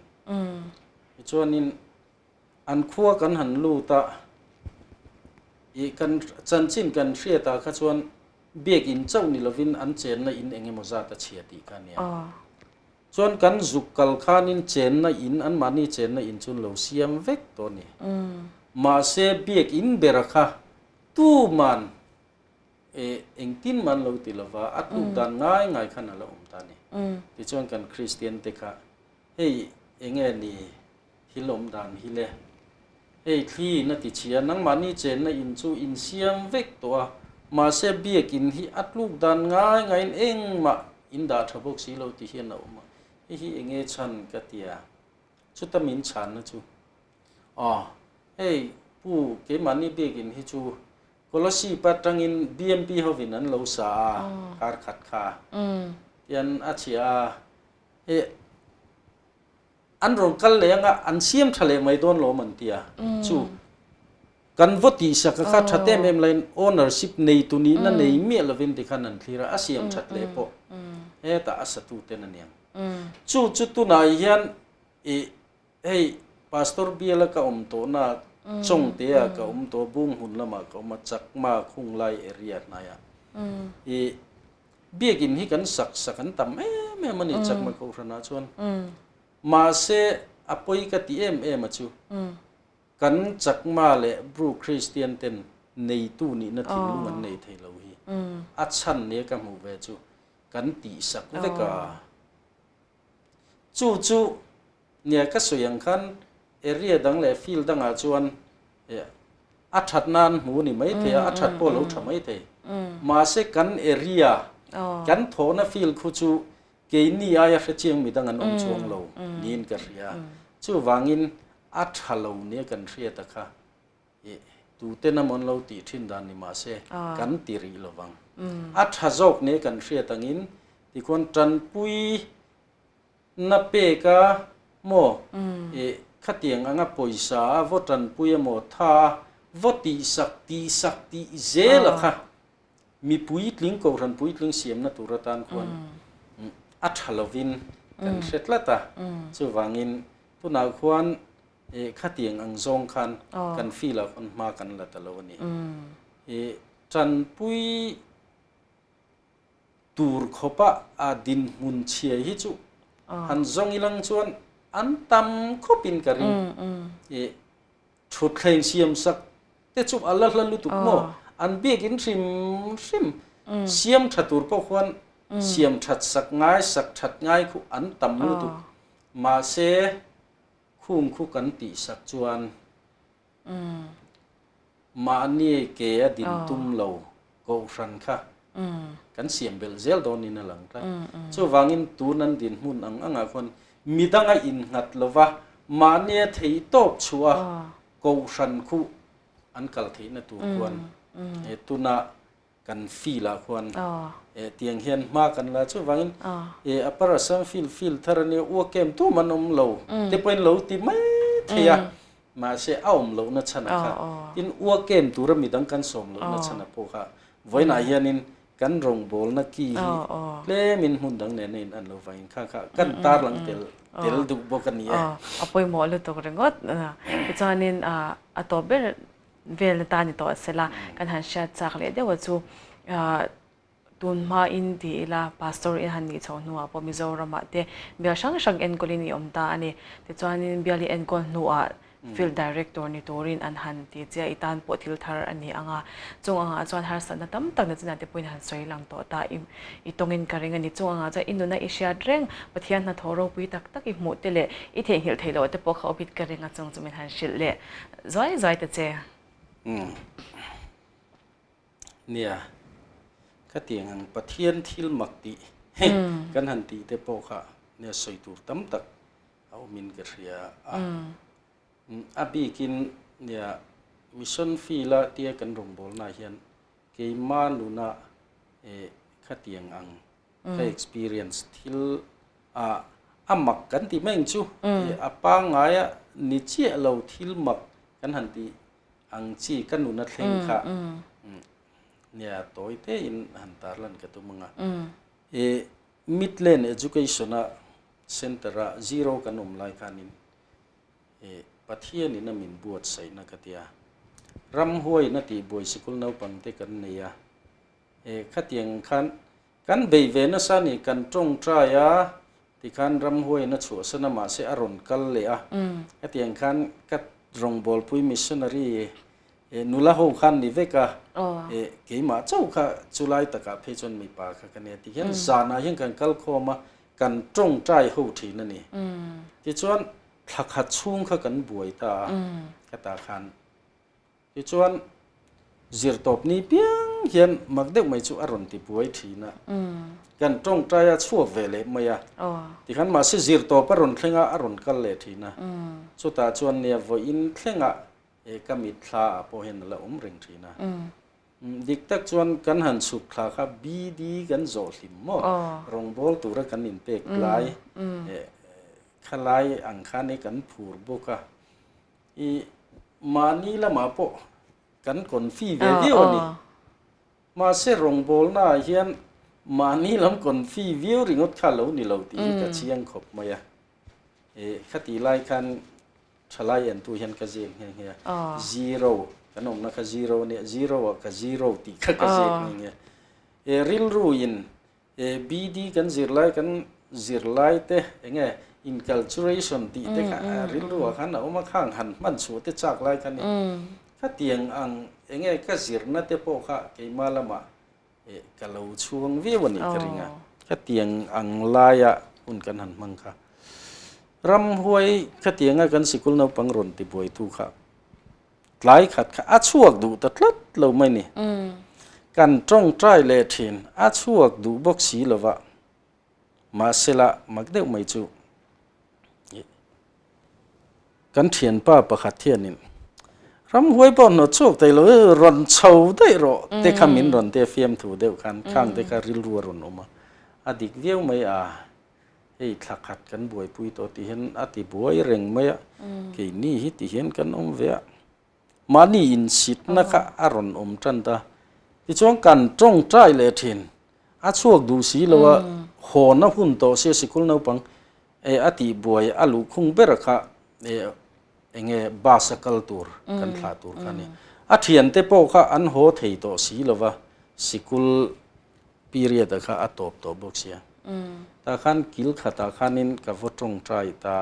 Tichuanin an khua kan han lut a, ih kan chanchin kan hriatah kha chuan biakinn chauh ni lovin an chenna in eng emaw zat a chhia tih kha a nia. Chuan kan zuk kal khanin chenna in, anmahni chenna in chu an lo siam vek tawh a ni. Mahse biakinn bera kha tuman E, engtin man lo ti lova, a tluk dan ngai ngai khan a la awm ta a ni. Tichuan kan Kristian te kha, hei enge ni thil awm dan hi le? Hei thli in a ti chhia, nangmahni chenna in chu in siam vek tawh a, mahse biakin hi a tluk dan ngai ngaiin engmah in dah tha bawk si lo ti hian a awm a, hei hi enge chhan ka tia, chuta min chhanna chu, aw, hei pu keimahni biakin hi chu Kolasib atangin BMP hovin an lo sa a, kar khat kha tian a chhia a, e an rawn kal leh anga an siam tha leh mai dawn lawm an ti a, chu kan vaw tih sak a kha tha em em laiin ownership nei tu nihna nei miah lovin tikhan an thlir a, a siam that leh pawh hetah a satu ten a niang. Chu chu tunah hian i Hei Pastor biala ka awm tawhna Chawngtea ka awm tawh Bunghmun lamah ka awm a, Chakma Khunglai area hnaiah. I biakin hi kan sak sak an tam em em a ni Chakma Kohhranah chuan. Mahse a pawi ka ti em em a chu kan Chakma leh Bru Kristian ten neitu nihna thinlung an nei thei lo hi a chhan nia ka hmuh ve chu kan tihsak vek a. Chu chu nia ka sawi ang khan area dang leh field dangah chuan a that nan hmu ni mai thei a, a that pawh lo tha mai thei. Mahse kan area, kan thawhna field khu chu keini aia hrechiang midang an awm chuang lo niin ka hria. Chuvangin a tha lo nia kan hriat a kha. I tuten amawn lo tih thin dan ni mahse kan ti rih lo vang. A tha zawk nia kan hriat angin tikhuan tanpui na pek a maw i khatiang anga pawisa a vaw tanpui amaw tha a vaw tihsak tihsak tih zel a kha mi puitling kohhran puitling siamna tur atan khuan a tha lovin kan hre tlat a chuvangin tunah khuan E khatiang ang zawng khan kan feel ah khawn hma kan la ta lo a ni. E tanpui tur khawpa a dinhmun chhia hi chu han zawng ilang chuan an tam khawpin ka ring. E thutthleng siam sak te chu a la hla lutuk maw? An biakin hrim hrim siam tha tur pawh khuan siam that sak ngai sak that ngai khu an tam lutuk. Mahse Khung khu kan tih sak chuan mahni ke a din tum lo kohhran kha kan siam belh zel dawnin a lang tlat. Chuvangin tun an dinhmun ang angah khuan midanga innghat lova mahnia theihtawp chhuah a kohhran khu an kal theihna tur khuan tuna kan field ah khuan eh tiang hian hma kan la chuvangin eh a parasam field field thar ania ua kem tum an awm lo te pawhin lo ti mai thei a mahse a awm lohna chhan a kha tin ua kem tura midang kan sawm lohna chhan a pawh kha vawiinah hianin kan rawngbawlna ki hi tlemin hmun dang nen a in an lo vangin kha kha kan tarlang tel tel duh bawk a ni e. A pawimawh lutuk ringawt tichuanin a tawp ber vel atan ni tawh sela kan han hriat chak leh deuh a chu tun hmain ti ila pastor in han nih chhoh hnuah pawh Mizoramah te bial hrang hrang enkawlin i awm ta a ni. Tichuanin bial i enkawl hnuah field director ni turin an han ti che a, i tan pawh thil thar a ni ang a. Chung angah chuan harsatna tam tak na chinah te pawhin han sawi lang tawh ta i i tawngin ka ring a ni. Chung angah chuan i nuna i hriat reng Pathian hnathawh ropui tak tak i hmuh te leh i theihnghilh theih loh te pawh kha awmit ka ring a chung chu min han hrilh leh. Zuai zuai ta che. Umm. Nia. Khatiang ang Pathian thil mak tih kan han tih te pawh kha nia sawi tur tam tak a awmin ka hria a. A bikin nia mission field a tia kan rawngbawlnaah hian. Keima nuna eh khatiang ang ka experience thil ah a mak kan ti mai ang chu eh a pangngaia ni chiah lo thil mak kan han tih ang chi ka nuna thleng kha nia tawi te in han tarlan ka tum ang a. Eh Midland Education a center a zero kan awm lai khanin eh Pathian in a min buatsaihna ka tia. Ramhuain a tihbuai sikul naupang te kan nei a. Eh khatiang khan kan bei ve nasa a ni, kan tawngtai a tikhan ramhuaiin a chhuahsan a mahse a rawn kal leh a. Khatiang khan ka rawngbawlpui missionary eh nula ho khan ni vek a, eh keimah chauh kha chulai takah phei chuan mipa kha ka nia tikhian zanah hian kan kal khawm a, kan tawngtai ho thin a ni. Tichuan thla khat chhung kha kan buai ta a, ka ta khan. Tichuan zirtawp ni piang hian mak deuh mai chu a rawn ti buai thin a, kan tawngtai a chhuak ve leh mai a, tikhan mahse zirtawp a rawn thleng a, a rawn kal leh thin a. Chutah chuan nia vawiin thlengah he ka mitthla ah pawh hian a la awm reng thin a. Dik tak chuan kan han chhuk thla kha BD kan zawh hlim maw? Rawngbâwl tura kan inpek lai khalai ang khan hi kan phur bawk a. I mahni lamah pawh kan confi ve viau a ni. Mahse rawngbâwlnaah hian mahni lam confi viau ringawt kha lo ni lo tih hi ka chiang khawp mai a. Khatih lai khan Thalai entu hian ka ziak nghe nghe a, zero kan awmna kha zero a nia, zero ah ka zero tih kha ka ziak nghe nghe. E rilru in e BD kan zirlai kan zirlai te enge inculturation tih te kha rilru ah khan a awm a, khang han hman chhuah te chak lai kha ni. Khatiang ang enge ka zirna te pawh kha keimah lamah e ka lo chhuang viau a nih ka ring a, khatiang ang laia hun kan han hmang kha. Ramhuai khatianga kan sikul naupang rawn ti buaitu kha tlai khat kha a chhuak duh ta tlat lo mai ni. Kan tawngtai leh thin a chhuak duh bawk si lova, mahsela mak deuh mai chu Kan thianpa pakhat hianin, Ramhuai pawh hnawt chhuak thei lo e, rawn chho daih rawh te kha min rawn te fiamthu deuh khan khang te kha rilru a rawn awm a, a dik viau mai a, hei thla khat kan buaipui tawh tih hian a ti buai reng mai a, keini hi ti hian kan awm ve a, mahni insitna kha a rawn awm tan ta, tichuan kan tawngtai leh thin, a chhuak duh si lo a, hawn a hun tawh sia sikul naupang E a tih buai a luhkhung ber kha e enge bus a kal tur kan thlah tur kha a ni. A thiante pawh kha an haw thei tawh si lova sikul period a kha a tawp tawh bawk sia. Tah khan kil khatah khanin ka vaw tawngtai ta.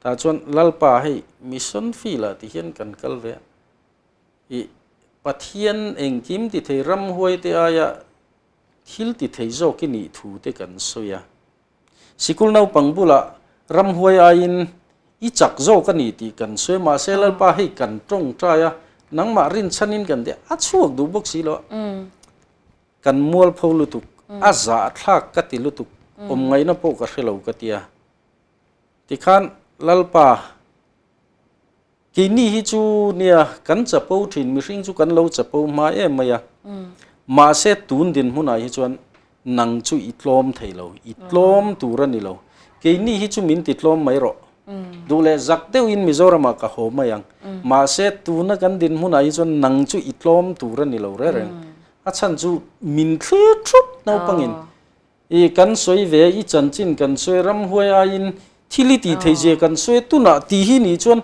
Tah chuan Lalpa hei mission field ah ti hian kan kal ve a. I Pathian engkim ti thei ramhuai te aia thil ti thei zawk i nih thu te kan sawi a. Sikul naupang bulah ramhuai aiin i chak zawk a ni tih kan sawi mahse Lalpa hei kan tawngtai a, nangmah rinchhanin kan ti a chhuak duh bawk si lo a, kan mualpho lutuk, a zahthlak ka ti lutuk, awm ngaihna pawh ka hre lo ka ti a. Tikhan Lalpa Keini hi chu nia kan chapo thin, mihring chu kan lo chapo hma em mai a. Mahse tun dinhmunah hi chuan nang chu i tlawm thei lo, i tlawm tur a ni lo. Keini hi chu min ti tlawm mai rawh. Duh leh zak deuhin Mizoramah ka haw mai ang. Mahse tuna kan dinhmunah hi chuan nang chu i tlawm tur a ni lo reng reng. A chhan chu min thlir thup naupangin. I kan sawi ve, i chanchin kan sawi ramhuai aiin thil i tih theih zia kan sawi tunah tih hi nih chuan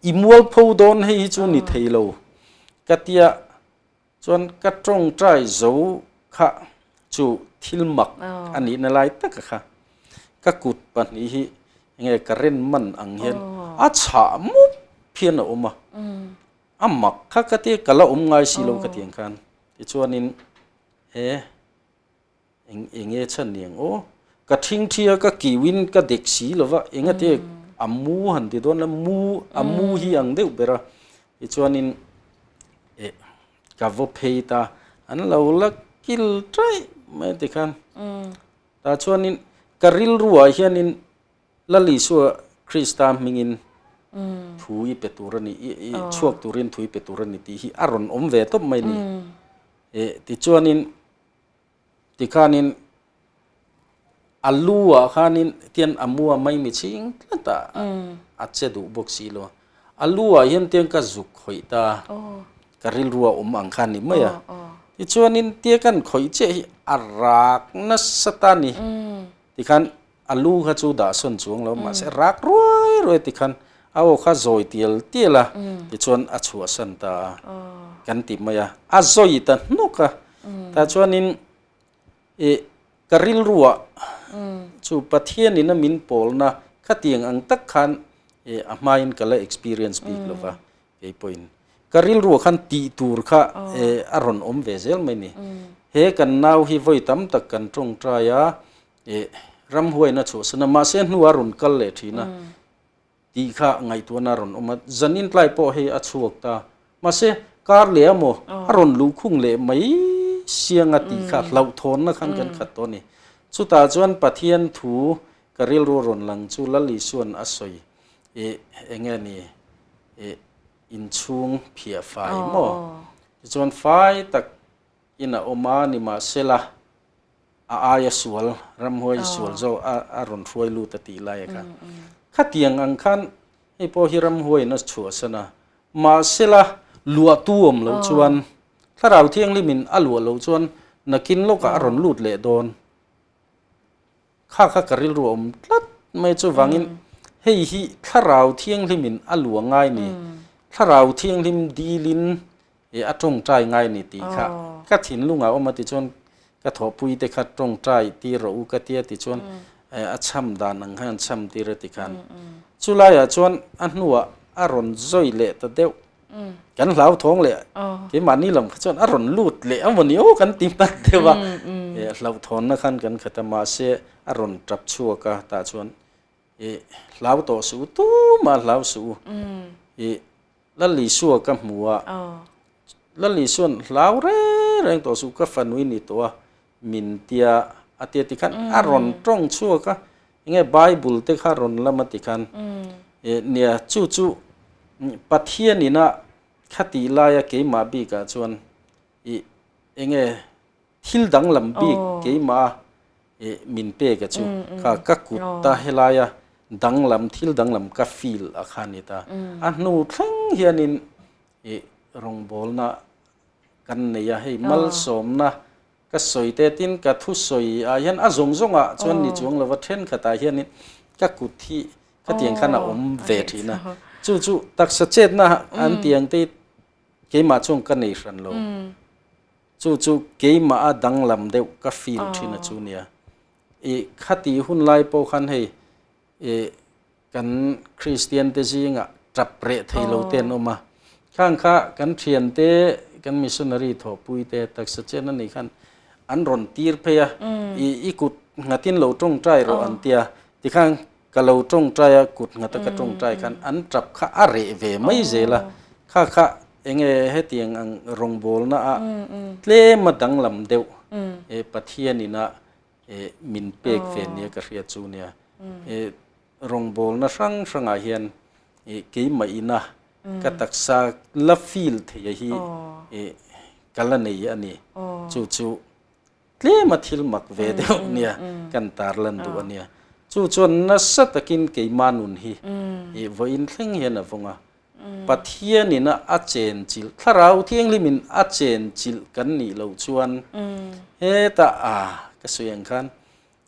i mualpho dawn hei hi chu ni thei lo ka tia chuan ka tawngtai zo kha chu thil mak a nihna lai taka kha ka kut pahnih hi enge current man ang hian a chhah mup hian a awm a, a mak kha ka tia ka la awm ngai si lo ka ti ang khan tichuanin he. Eng enge chhan ni ang aw? Ka thingthi a, ka kiuin ka dek si lo va, engate a mu han ti dawn la, mu a mu hi ang deuh ber a, tichuanin eh ka vaw phei ta, an lo la kil taih mai a tikhan. Tah chuanin ka rilruah hianin Lal Isua Krista hmingin thu i pe tur a ni, i chhuak turin thu i pe tur a ni tih hi a rawn awm ve tawp mai a ni. Tichuanin tikhanin a lu ah khanin tian a mu a mai mi chhing tlat a, a che duh bawk si lo a. A lu ah hian tiang ka zuk khawih ta a, ka rilru a awm ang kha ni mai a. Tichuanin tia kan khawih chiah hi a rak nasa ta a ni. Tikhan a lu kha chu dah sawn chuang lo mahse rak ruai ruai tikhan a aw kha zawi tial tial a tichuan a chhuahsan ta a kan ti mai a, a zawi ta hnawk a tah chuanin ih ka rilruah chu Pathianin a min pawlna khatiang ang tak khan ih a hmain ka la experience bik lo va kei pawhin ka rilruah khan tih tur kha a rawn awm ve zel mai ni. He kan nau hi vawi tam tak kan tawngtai a Eh, ramhuaina chhuahsan a, mahse hnuah a rawn kal leh thin a, tih kha ngaihtuahna a rawn awm a, zanin tlai pawh hei a chhuak ta, mahse kar leh a maw a rawn luhkhung leh mai siang a tih kha hlauhthawnna khan kan khat tawh a ni. Chutah chuan Pathian thu ka rilru a rawn lang chu Lal Isua'n a sawi, eh, eng nge ni, eh, inchhung phiah fai maw? Tichuan fai tak in a awm a, nimahsela a aia sual, ramhuai sual zawk a rawn hruai lut a tih lai a khan. Khatiang ang khan hei pawh hi ramhuaiin a chhuahsan a, mahsela luahtu awm loh chuan, Thlarau Thianghlimin a luah loh chuan nakin lawkah a rawn lut leh dawn. Kha kha ka rilru a awm tlat mai chuvangin hei hi Thlarau Thianghlimin a luah ngai ni, Thlarau Thianghlim dilin a tawngtai ngai ni tih kha ka thinlungah a awm a tichuan ka thawhpui te kha tawngtai tir rawh u ka tia tichuan a chham dan ang khan an chham tir a tikhan chulaiah chuan a hnuah a rawn zawi leh ta deuh. Kan hlauthawng leh keimahni lam kha chuan a rawn lut leh a maw ni aw kan ti hman deuh a, hlauhthawnna khan kan khat a mahse a rawn tap chhuak a tah chuan ih hlau tawh suh u tumah hlau suh u ih Lal Isua ka hmu a Lal Isua'n hlau reng reng tawh suh ka fanui ni tawh a min tia a tia tikhan a rawn tawng chhuak a enge Bible te kha rawn lam a tikhan nia chu chu Pathian ina khatih laia keimah bikah chuan ih enge thil danglam bik keimah ih min pek a chu kha ka kut ta helaia danglam thil danglam ka feel a kha ni ta a hnu thleng hianin ih rawngbawlna kan nei a, hei malsawmna ka sawi te tin ka thusawi ah hian a zawng zawng ah chuan ni chuang lova thenkhat ah hianin ka kut hi khatiang khan a awm ve thin a, chu chu taksa chetna an tih ang te hi keimah chuan ka nei hran lo, chu chu keimah a danglam deuh ka feel thin a chu nia, ih khati hun lai pawh khan hei ih Kan Kristian te zingah tap reh thei lo te an awm a, khang kha kan thian te, kan missionary thawhpui te taksa chen a nih khan an rawn tir phei a, i i kut nghatin lo tawngtai rawh an tia, tikhan ka lo tawngtai a, kut nghata ka tawngtai khan an tap kha a reh ve mai zel a, kha kha enge hetiang ang rawngbawlna ah tlem a danglam deuh Pathian ina min pek ve nia ka hriat chu nia. Rawngbawlna hrang hrangah hian keimah ina ka taksa la feel theia hi ka la nei a ni. Chu chu tlema thil mak ve deuh nia kan tarlan duh a nia. Chu chuan nasa takin keimah nun hi vawiin thleng hian a vawng a. Pathianin a chenchilh, Thlarau Thianghlimin a chenchilh kan nih loh chuan hetah a ka sawi ang khan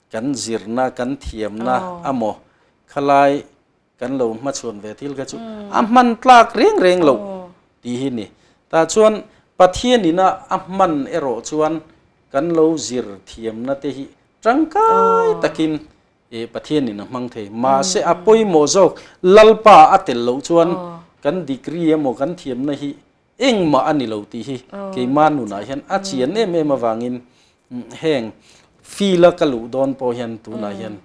kan zirna, kan thiamna amaw khalai kan lo hmachhuan ve thil kha chu a hman tlak reng reng loh tih hi ni. Tah chuan Pathianin a hman erawh chuan kan lo zir thiamna te hi tangkai takin Eh, Pathianin a hmang thei. Mahse a pawimawh zawk, Lalpa a tel loh chuan kan degree emaw kan thiamna hi engmah a ni lo tih hi keimah nunah hian a chian em em avangin heng field a ka luh dawn pawh hian tunah hian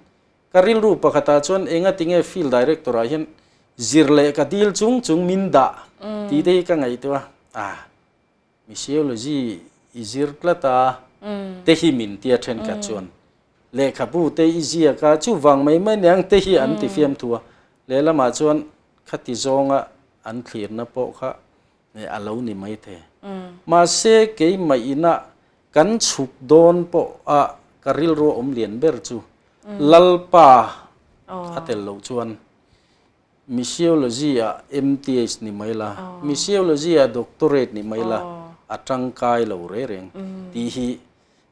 ka rilru pakhatah chuan engatinge field director ah hian zir leh ka dil chung chung min dah tih te hi ka ngaihtuah a. Ah, Missiology i zir tlat a, te hi min tia thenkhat chuan lehkhabu te i ziak a, chuvang mai mai niang te hi an ti fiamthu a, lehlamah chuan khati zawnga an thlirna pawh kha A lo ni mai thei. Mahse keimah ina kan chhuk dawn pawh a ka rilru a awm lian ber chu Lalpa a tel loh chuan Missiology ah MTH ni mai la, Missiology ah Doctorate ni mai la a tangkai lo reng reng tih hi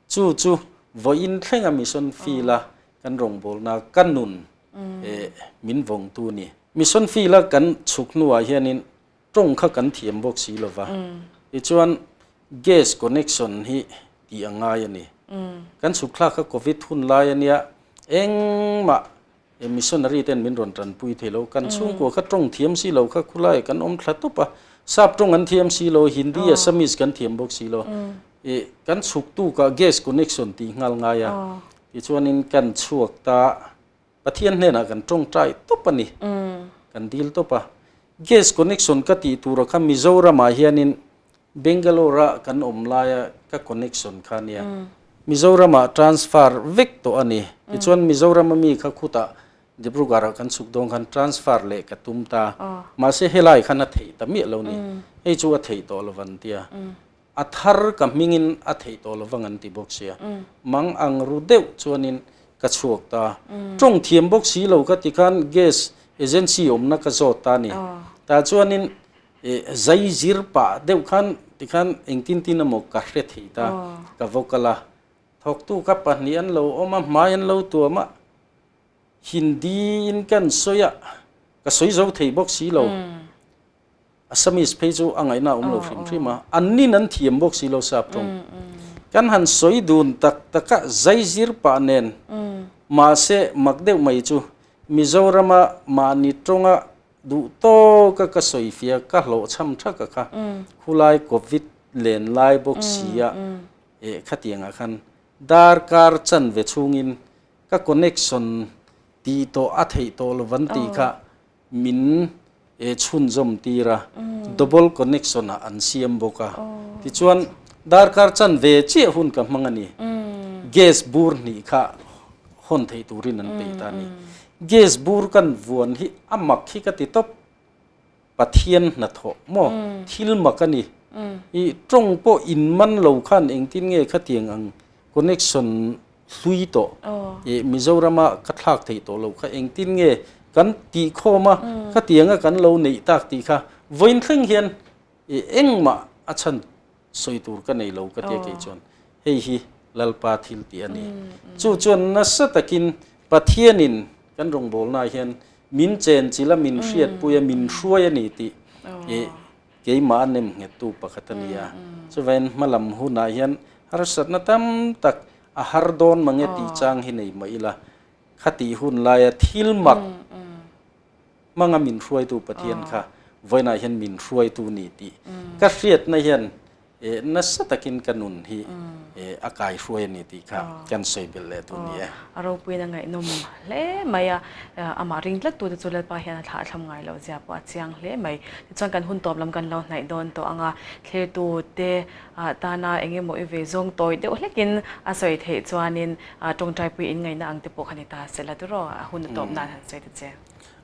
chu chu vawiin thlenga mission field a kan rawngbawlna ka nun min vawngtu ni. Mission field a kan chhuk hnuah hianin tawng kha kan thiam bawk si lo va, tichuan gas connection hi tih a ngai a ni. Kan chhuk thlak kha Covid hun lai a nia, engmah missionary ten min rawn tanpui thei lo, kan chhungkua kha tawng thiam si lo kha khulai kan awm thla tawp a, sap tawng an thiam si lo, Hindi, Assamese kan thiam bawk si lo, ih kan chhuk tuk ah gas connection tih nghal ngai a, tichuanin kan chhuak ta. Pathian hnenah kan tawngtai tawp a ni, kan dil tawp a. Gas connection ka tih tura kha Mizoramah hianin Bangalore-a kan awm laia ka connection kha nia. Mizoramah transfer vek tawh a ni. Tichuan Mizorama mi kha khutah Dibrugarh-ah kan chhuk dawn khan transfer leh ka tum ta. Mahse helai khan a theih ta miah lo ni. Hei chu a theih tawh lo van tia. A thar ka hmingin a theih tawh lo vang an ti bawk sia. Mang ang ru deuh chuanin ka chhuak ta. Tawng thiam bawk si lo ka ti khan gas agency awmna ka zawt ta a ni. Tah chuanin zai zir pah deuh khan tikhan engtin tin emaw ka hre thei ta. Ka va kal a, thawktu kha pahnih an lo awm a, hmai an lo tuam a, Hindi in kan sawi a, ka sawi zo thei bawk si lo. Assamese phei chu a ngaihna a awm lo hrim hrim a, an nin an thiam bawk si lo sap tawng. Kan han sawi dun tak tak a, zai zir pah nen mahse mak deuh mai chu Mizorama mahni tawnga duh tawka ka sawi fia ka hlawhchham thak a kha khulai Covid len lai bawk si a eh khatiangah khan darkar chanve chhungin ka connection tih tawh a theih tawh lo van tih kha min chhunzawm tir a, double connection ah an siam bawk a. Tichuan darkar chanve chiah hun ka hmang a ni. Gas bur hnih kha hawn theih turin an peih ta a ni. Gas bur kan vuan hi a mak hi ka ti tawp. Pathian hnathawh maw thil mak a ni. I tawng pawh in man lo khan engtin nge khatiang ang connection hlui tawh i Mizorama ka thlak theih tawh lo kha engtin nge kan tih khawm a khatianga kan lo neih tak tih kha vawiin thleng hian i engmah a chhan sawi tur ka nei lo ka tia kei chuan hei hi Lalpa thil tih a ni. Chu chuan nasa takin Pathianin kan rawngbawlnaah hian min chenchilh a, min hriatpui a, min hruai a ni tih i keimah a nem nghettu pakhat a ni a. Chuvain hmalam hunah hian harsatna tam tak a har dawn mange tih chang hi nei mah ila, khatih hun laia thil mak hmanga min hruaitu Pathian kha vawiinah hian min hruaitu ni tih ka hriatna hian nasa takin ka nun hi a kai hruai a ni tih kha kan sawi belh leh tur ni e. A ropuiin a ngaihnawm hle mai a, amah ring tlat tute chu Lalpa hian a thlah thlam ngai loh zia pawh a chiang hle mai. Tichuan kan hun tawp lam kan lo hnaih dawn tawh ang a, thlirtute tana eng emaw i vei zawng tawi deuh hlekin a sawi theih chuanin tawngtaipui in ngaihna ang te pawh kha ni ta se la tiraw a hun a tawp nan han sawi ta che.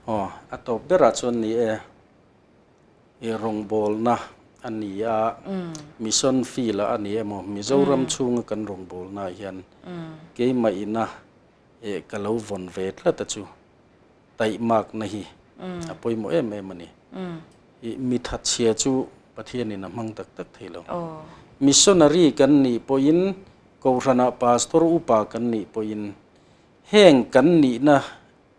Aw, a tawp berah chuan ni e. I rawngbawlna a ni a, mission field ah a ni emaw, Mizoram chhunga kan rawngbawlna ah hian keimah ina eh ka lo vawn ve tlat a chu taihmakna hi a pawimawh em em a ni. I mi thatchhia chu Pathianin a hmang tak tak thei lo. Missionary kan nih pawhin, Kohhranah Pastor upa kan nih pawhin heng kan nihna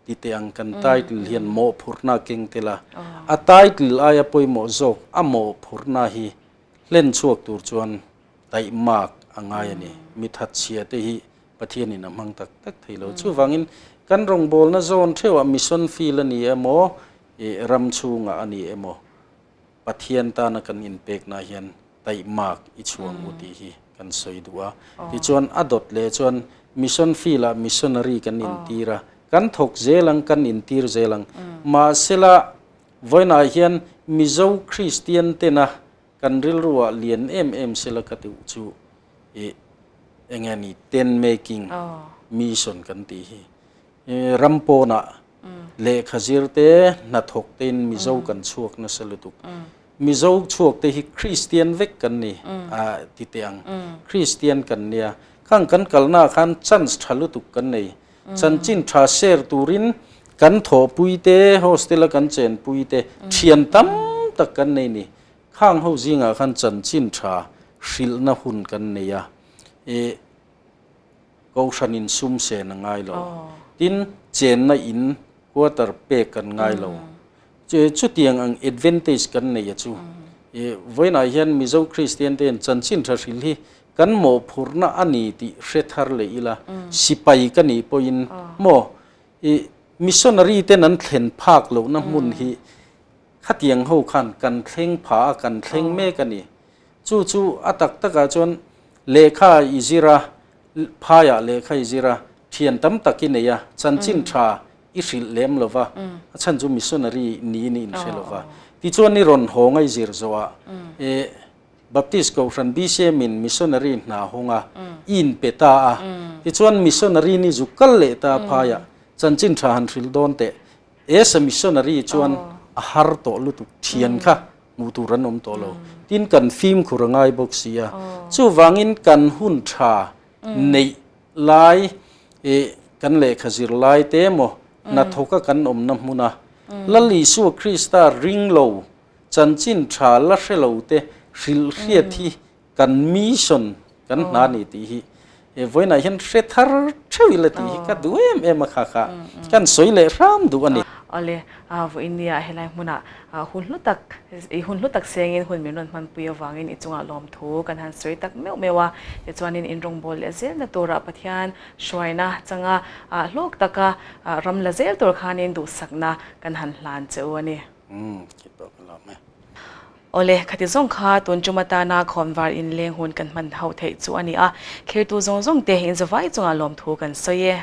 Ti teh ang kan title hian mawhphurhna a keng tel a, a title aia pawimawh zawk a mawhphurhna hi hlen chhuak tur chuan taihmak a ngai a ni. Mi thatchhia te hi Pathianin a hmang tak tak thei lo. Chuvangin kan rawngbawlna zawn theuhah mission field a ni emaw, ih ram chhungah a ni emaw, Pathian tana kan inpekna hian taihmak i chhuang u tih hi kan sawi duh a. Tichuan a dawt leh chuan mission field ah missionary kan intir a, kan thawk zel ang, kan intir zel ang. Mahsela vawiinah hian Mizo Kristian tena kan rilruah lian em em sela ka tih chu ih enge ni tent making mission kan tih hi. Ram pawnah lehkha zir te hnathawk tein Mizo kan chhuak nasa lutuk. Mizo chhuak te hi Kristian vek kan ni a ti teh ang. Kristian kan nia. Khang kan kalna ah khan chance tha lutuk kan nei. Chanchin tha share turin kan thawhpui te, hostel a kan chenpui te, thian tam tak kan nei ni. Khang ho zingah khan chanchin tha hrilhna hun kan nei a. Ih Kohhran in sum sen a ngai lo. Tin, chenna in quarter pek kan ngai lo. Chutiang ang advantage kan nei a chu. Vawiinah hian Mizo Kristian te hian chanchin tha hril hi kan mawhphurhna a ni tih hre thar leh ila, sipai ka nih pawhin maw missionary ten an thlen phak lohna hmun hi khatiang ho khan kan thleng pha a, kan thleng mek a ni. Chu chu a tak takah chuan lehkha i zir a, phaiah lehkha i zir a, thian tam tak i nei a, chanchin tha i hrilh lem lo va, a chhan chu missionary niin i inhre lo va. Tichuan i rawn haw ngai zir zawhah e Baptist Kohhran BCM in missionary hna hawng a, i inpe ta a. Tichuan missionary ni zuk kal leh ta phaiah chanchin tha han hrilh dawn teh. As a missionary chuan a har tawh lutuk thian kha hmuh tur an awm tawh lo. Tin kan fimkhur a ngai bawk si a. Chuvangin kan hun tha neih lai ih kan lehkha zir lai te emaw hnathawka kan awmna hmuna Lal Isua Krista ring lo chanchin tha la hre lo te hrilh hriat hi kan mission kan hna ni tih hi vawiinah hian hre thar theuh ila tih hi ka duh em em a kha kha kan sawi leh hram duh a ni. Awle, vawiin nia helai hmunah hun hlu tak, i hun hlu tak sengin hun min rawn hmanpui avangin i chungah lawmthu kan han sawi tak meuh meuh a, tichuanin in rawngbâwl leh zelna turah Pathian hruaina changa hlawk taka ram la zel tur khanin duhsakna kan han hlan che u a ni. Umm, khi pawh ka lawm e. Awle, khati zawng kha tun tum atana khawnvar inleng hun kan hman hauh theih chu a ni a, thlirtu zawng zawng te inzawvai chungah lawmthu kan sawi e.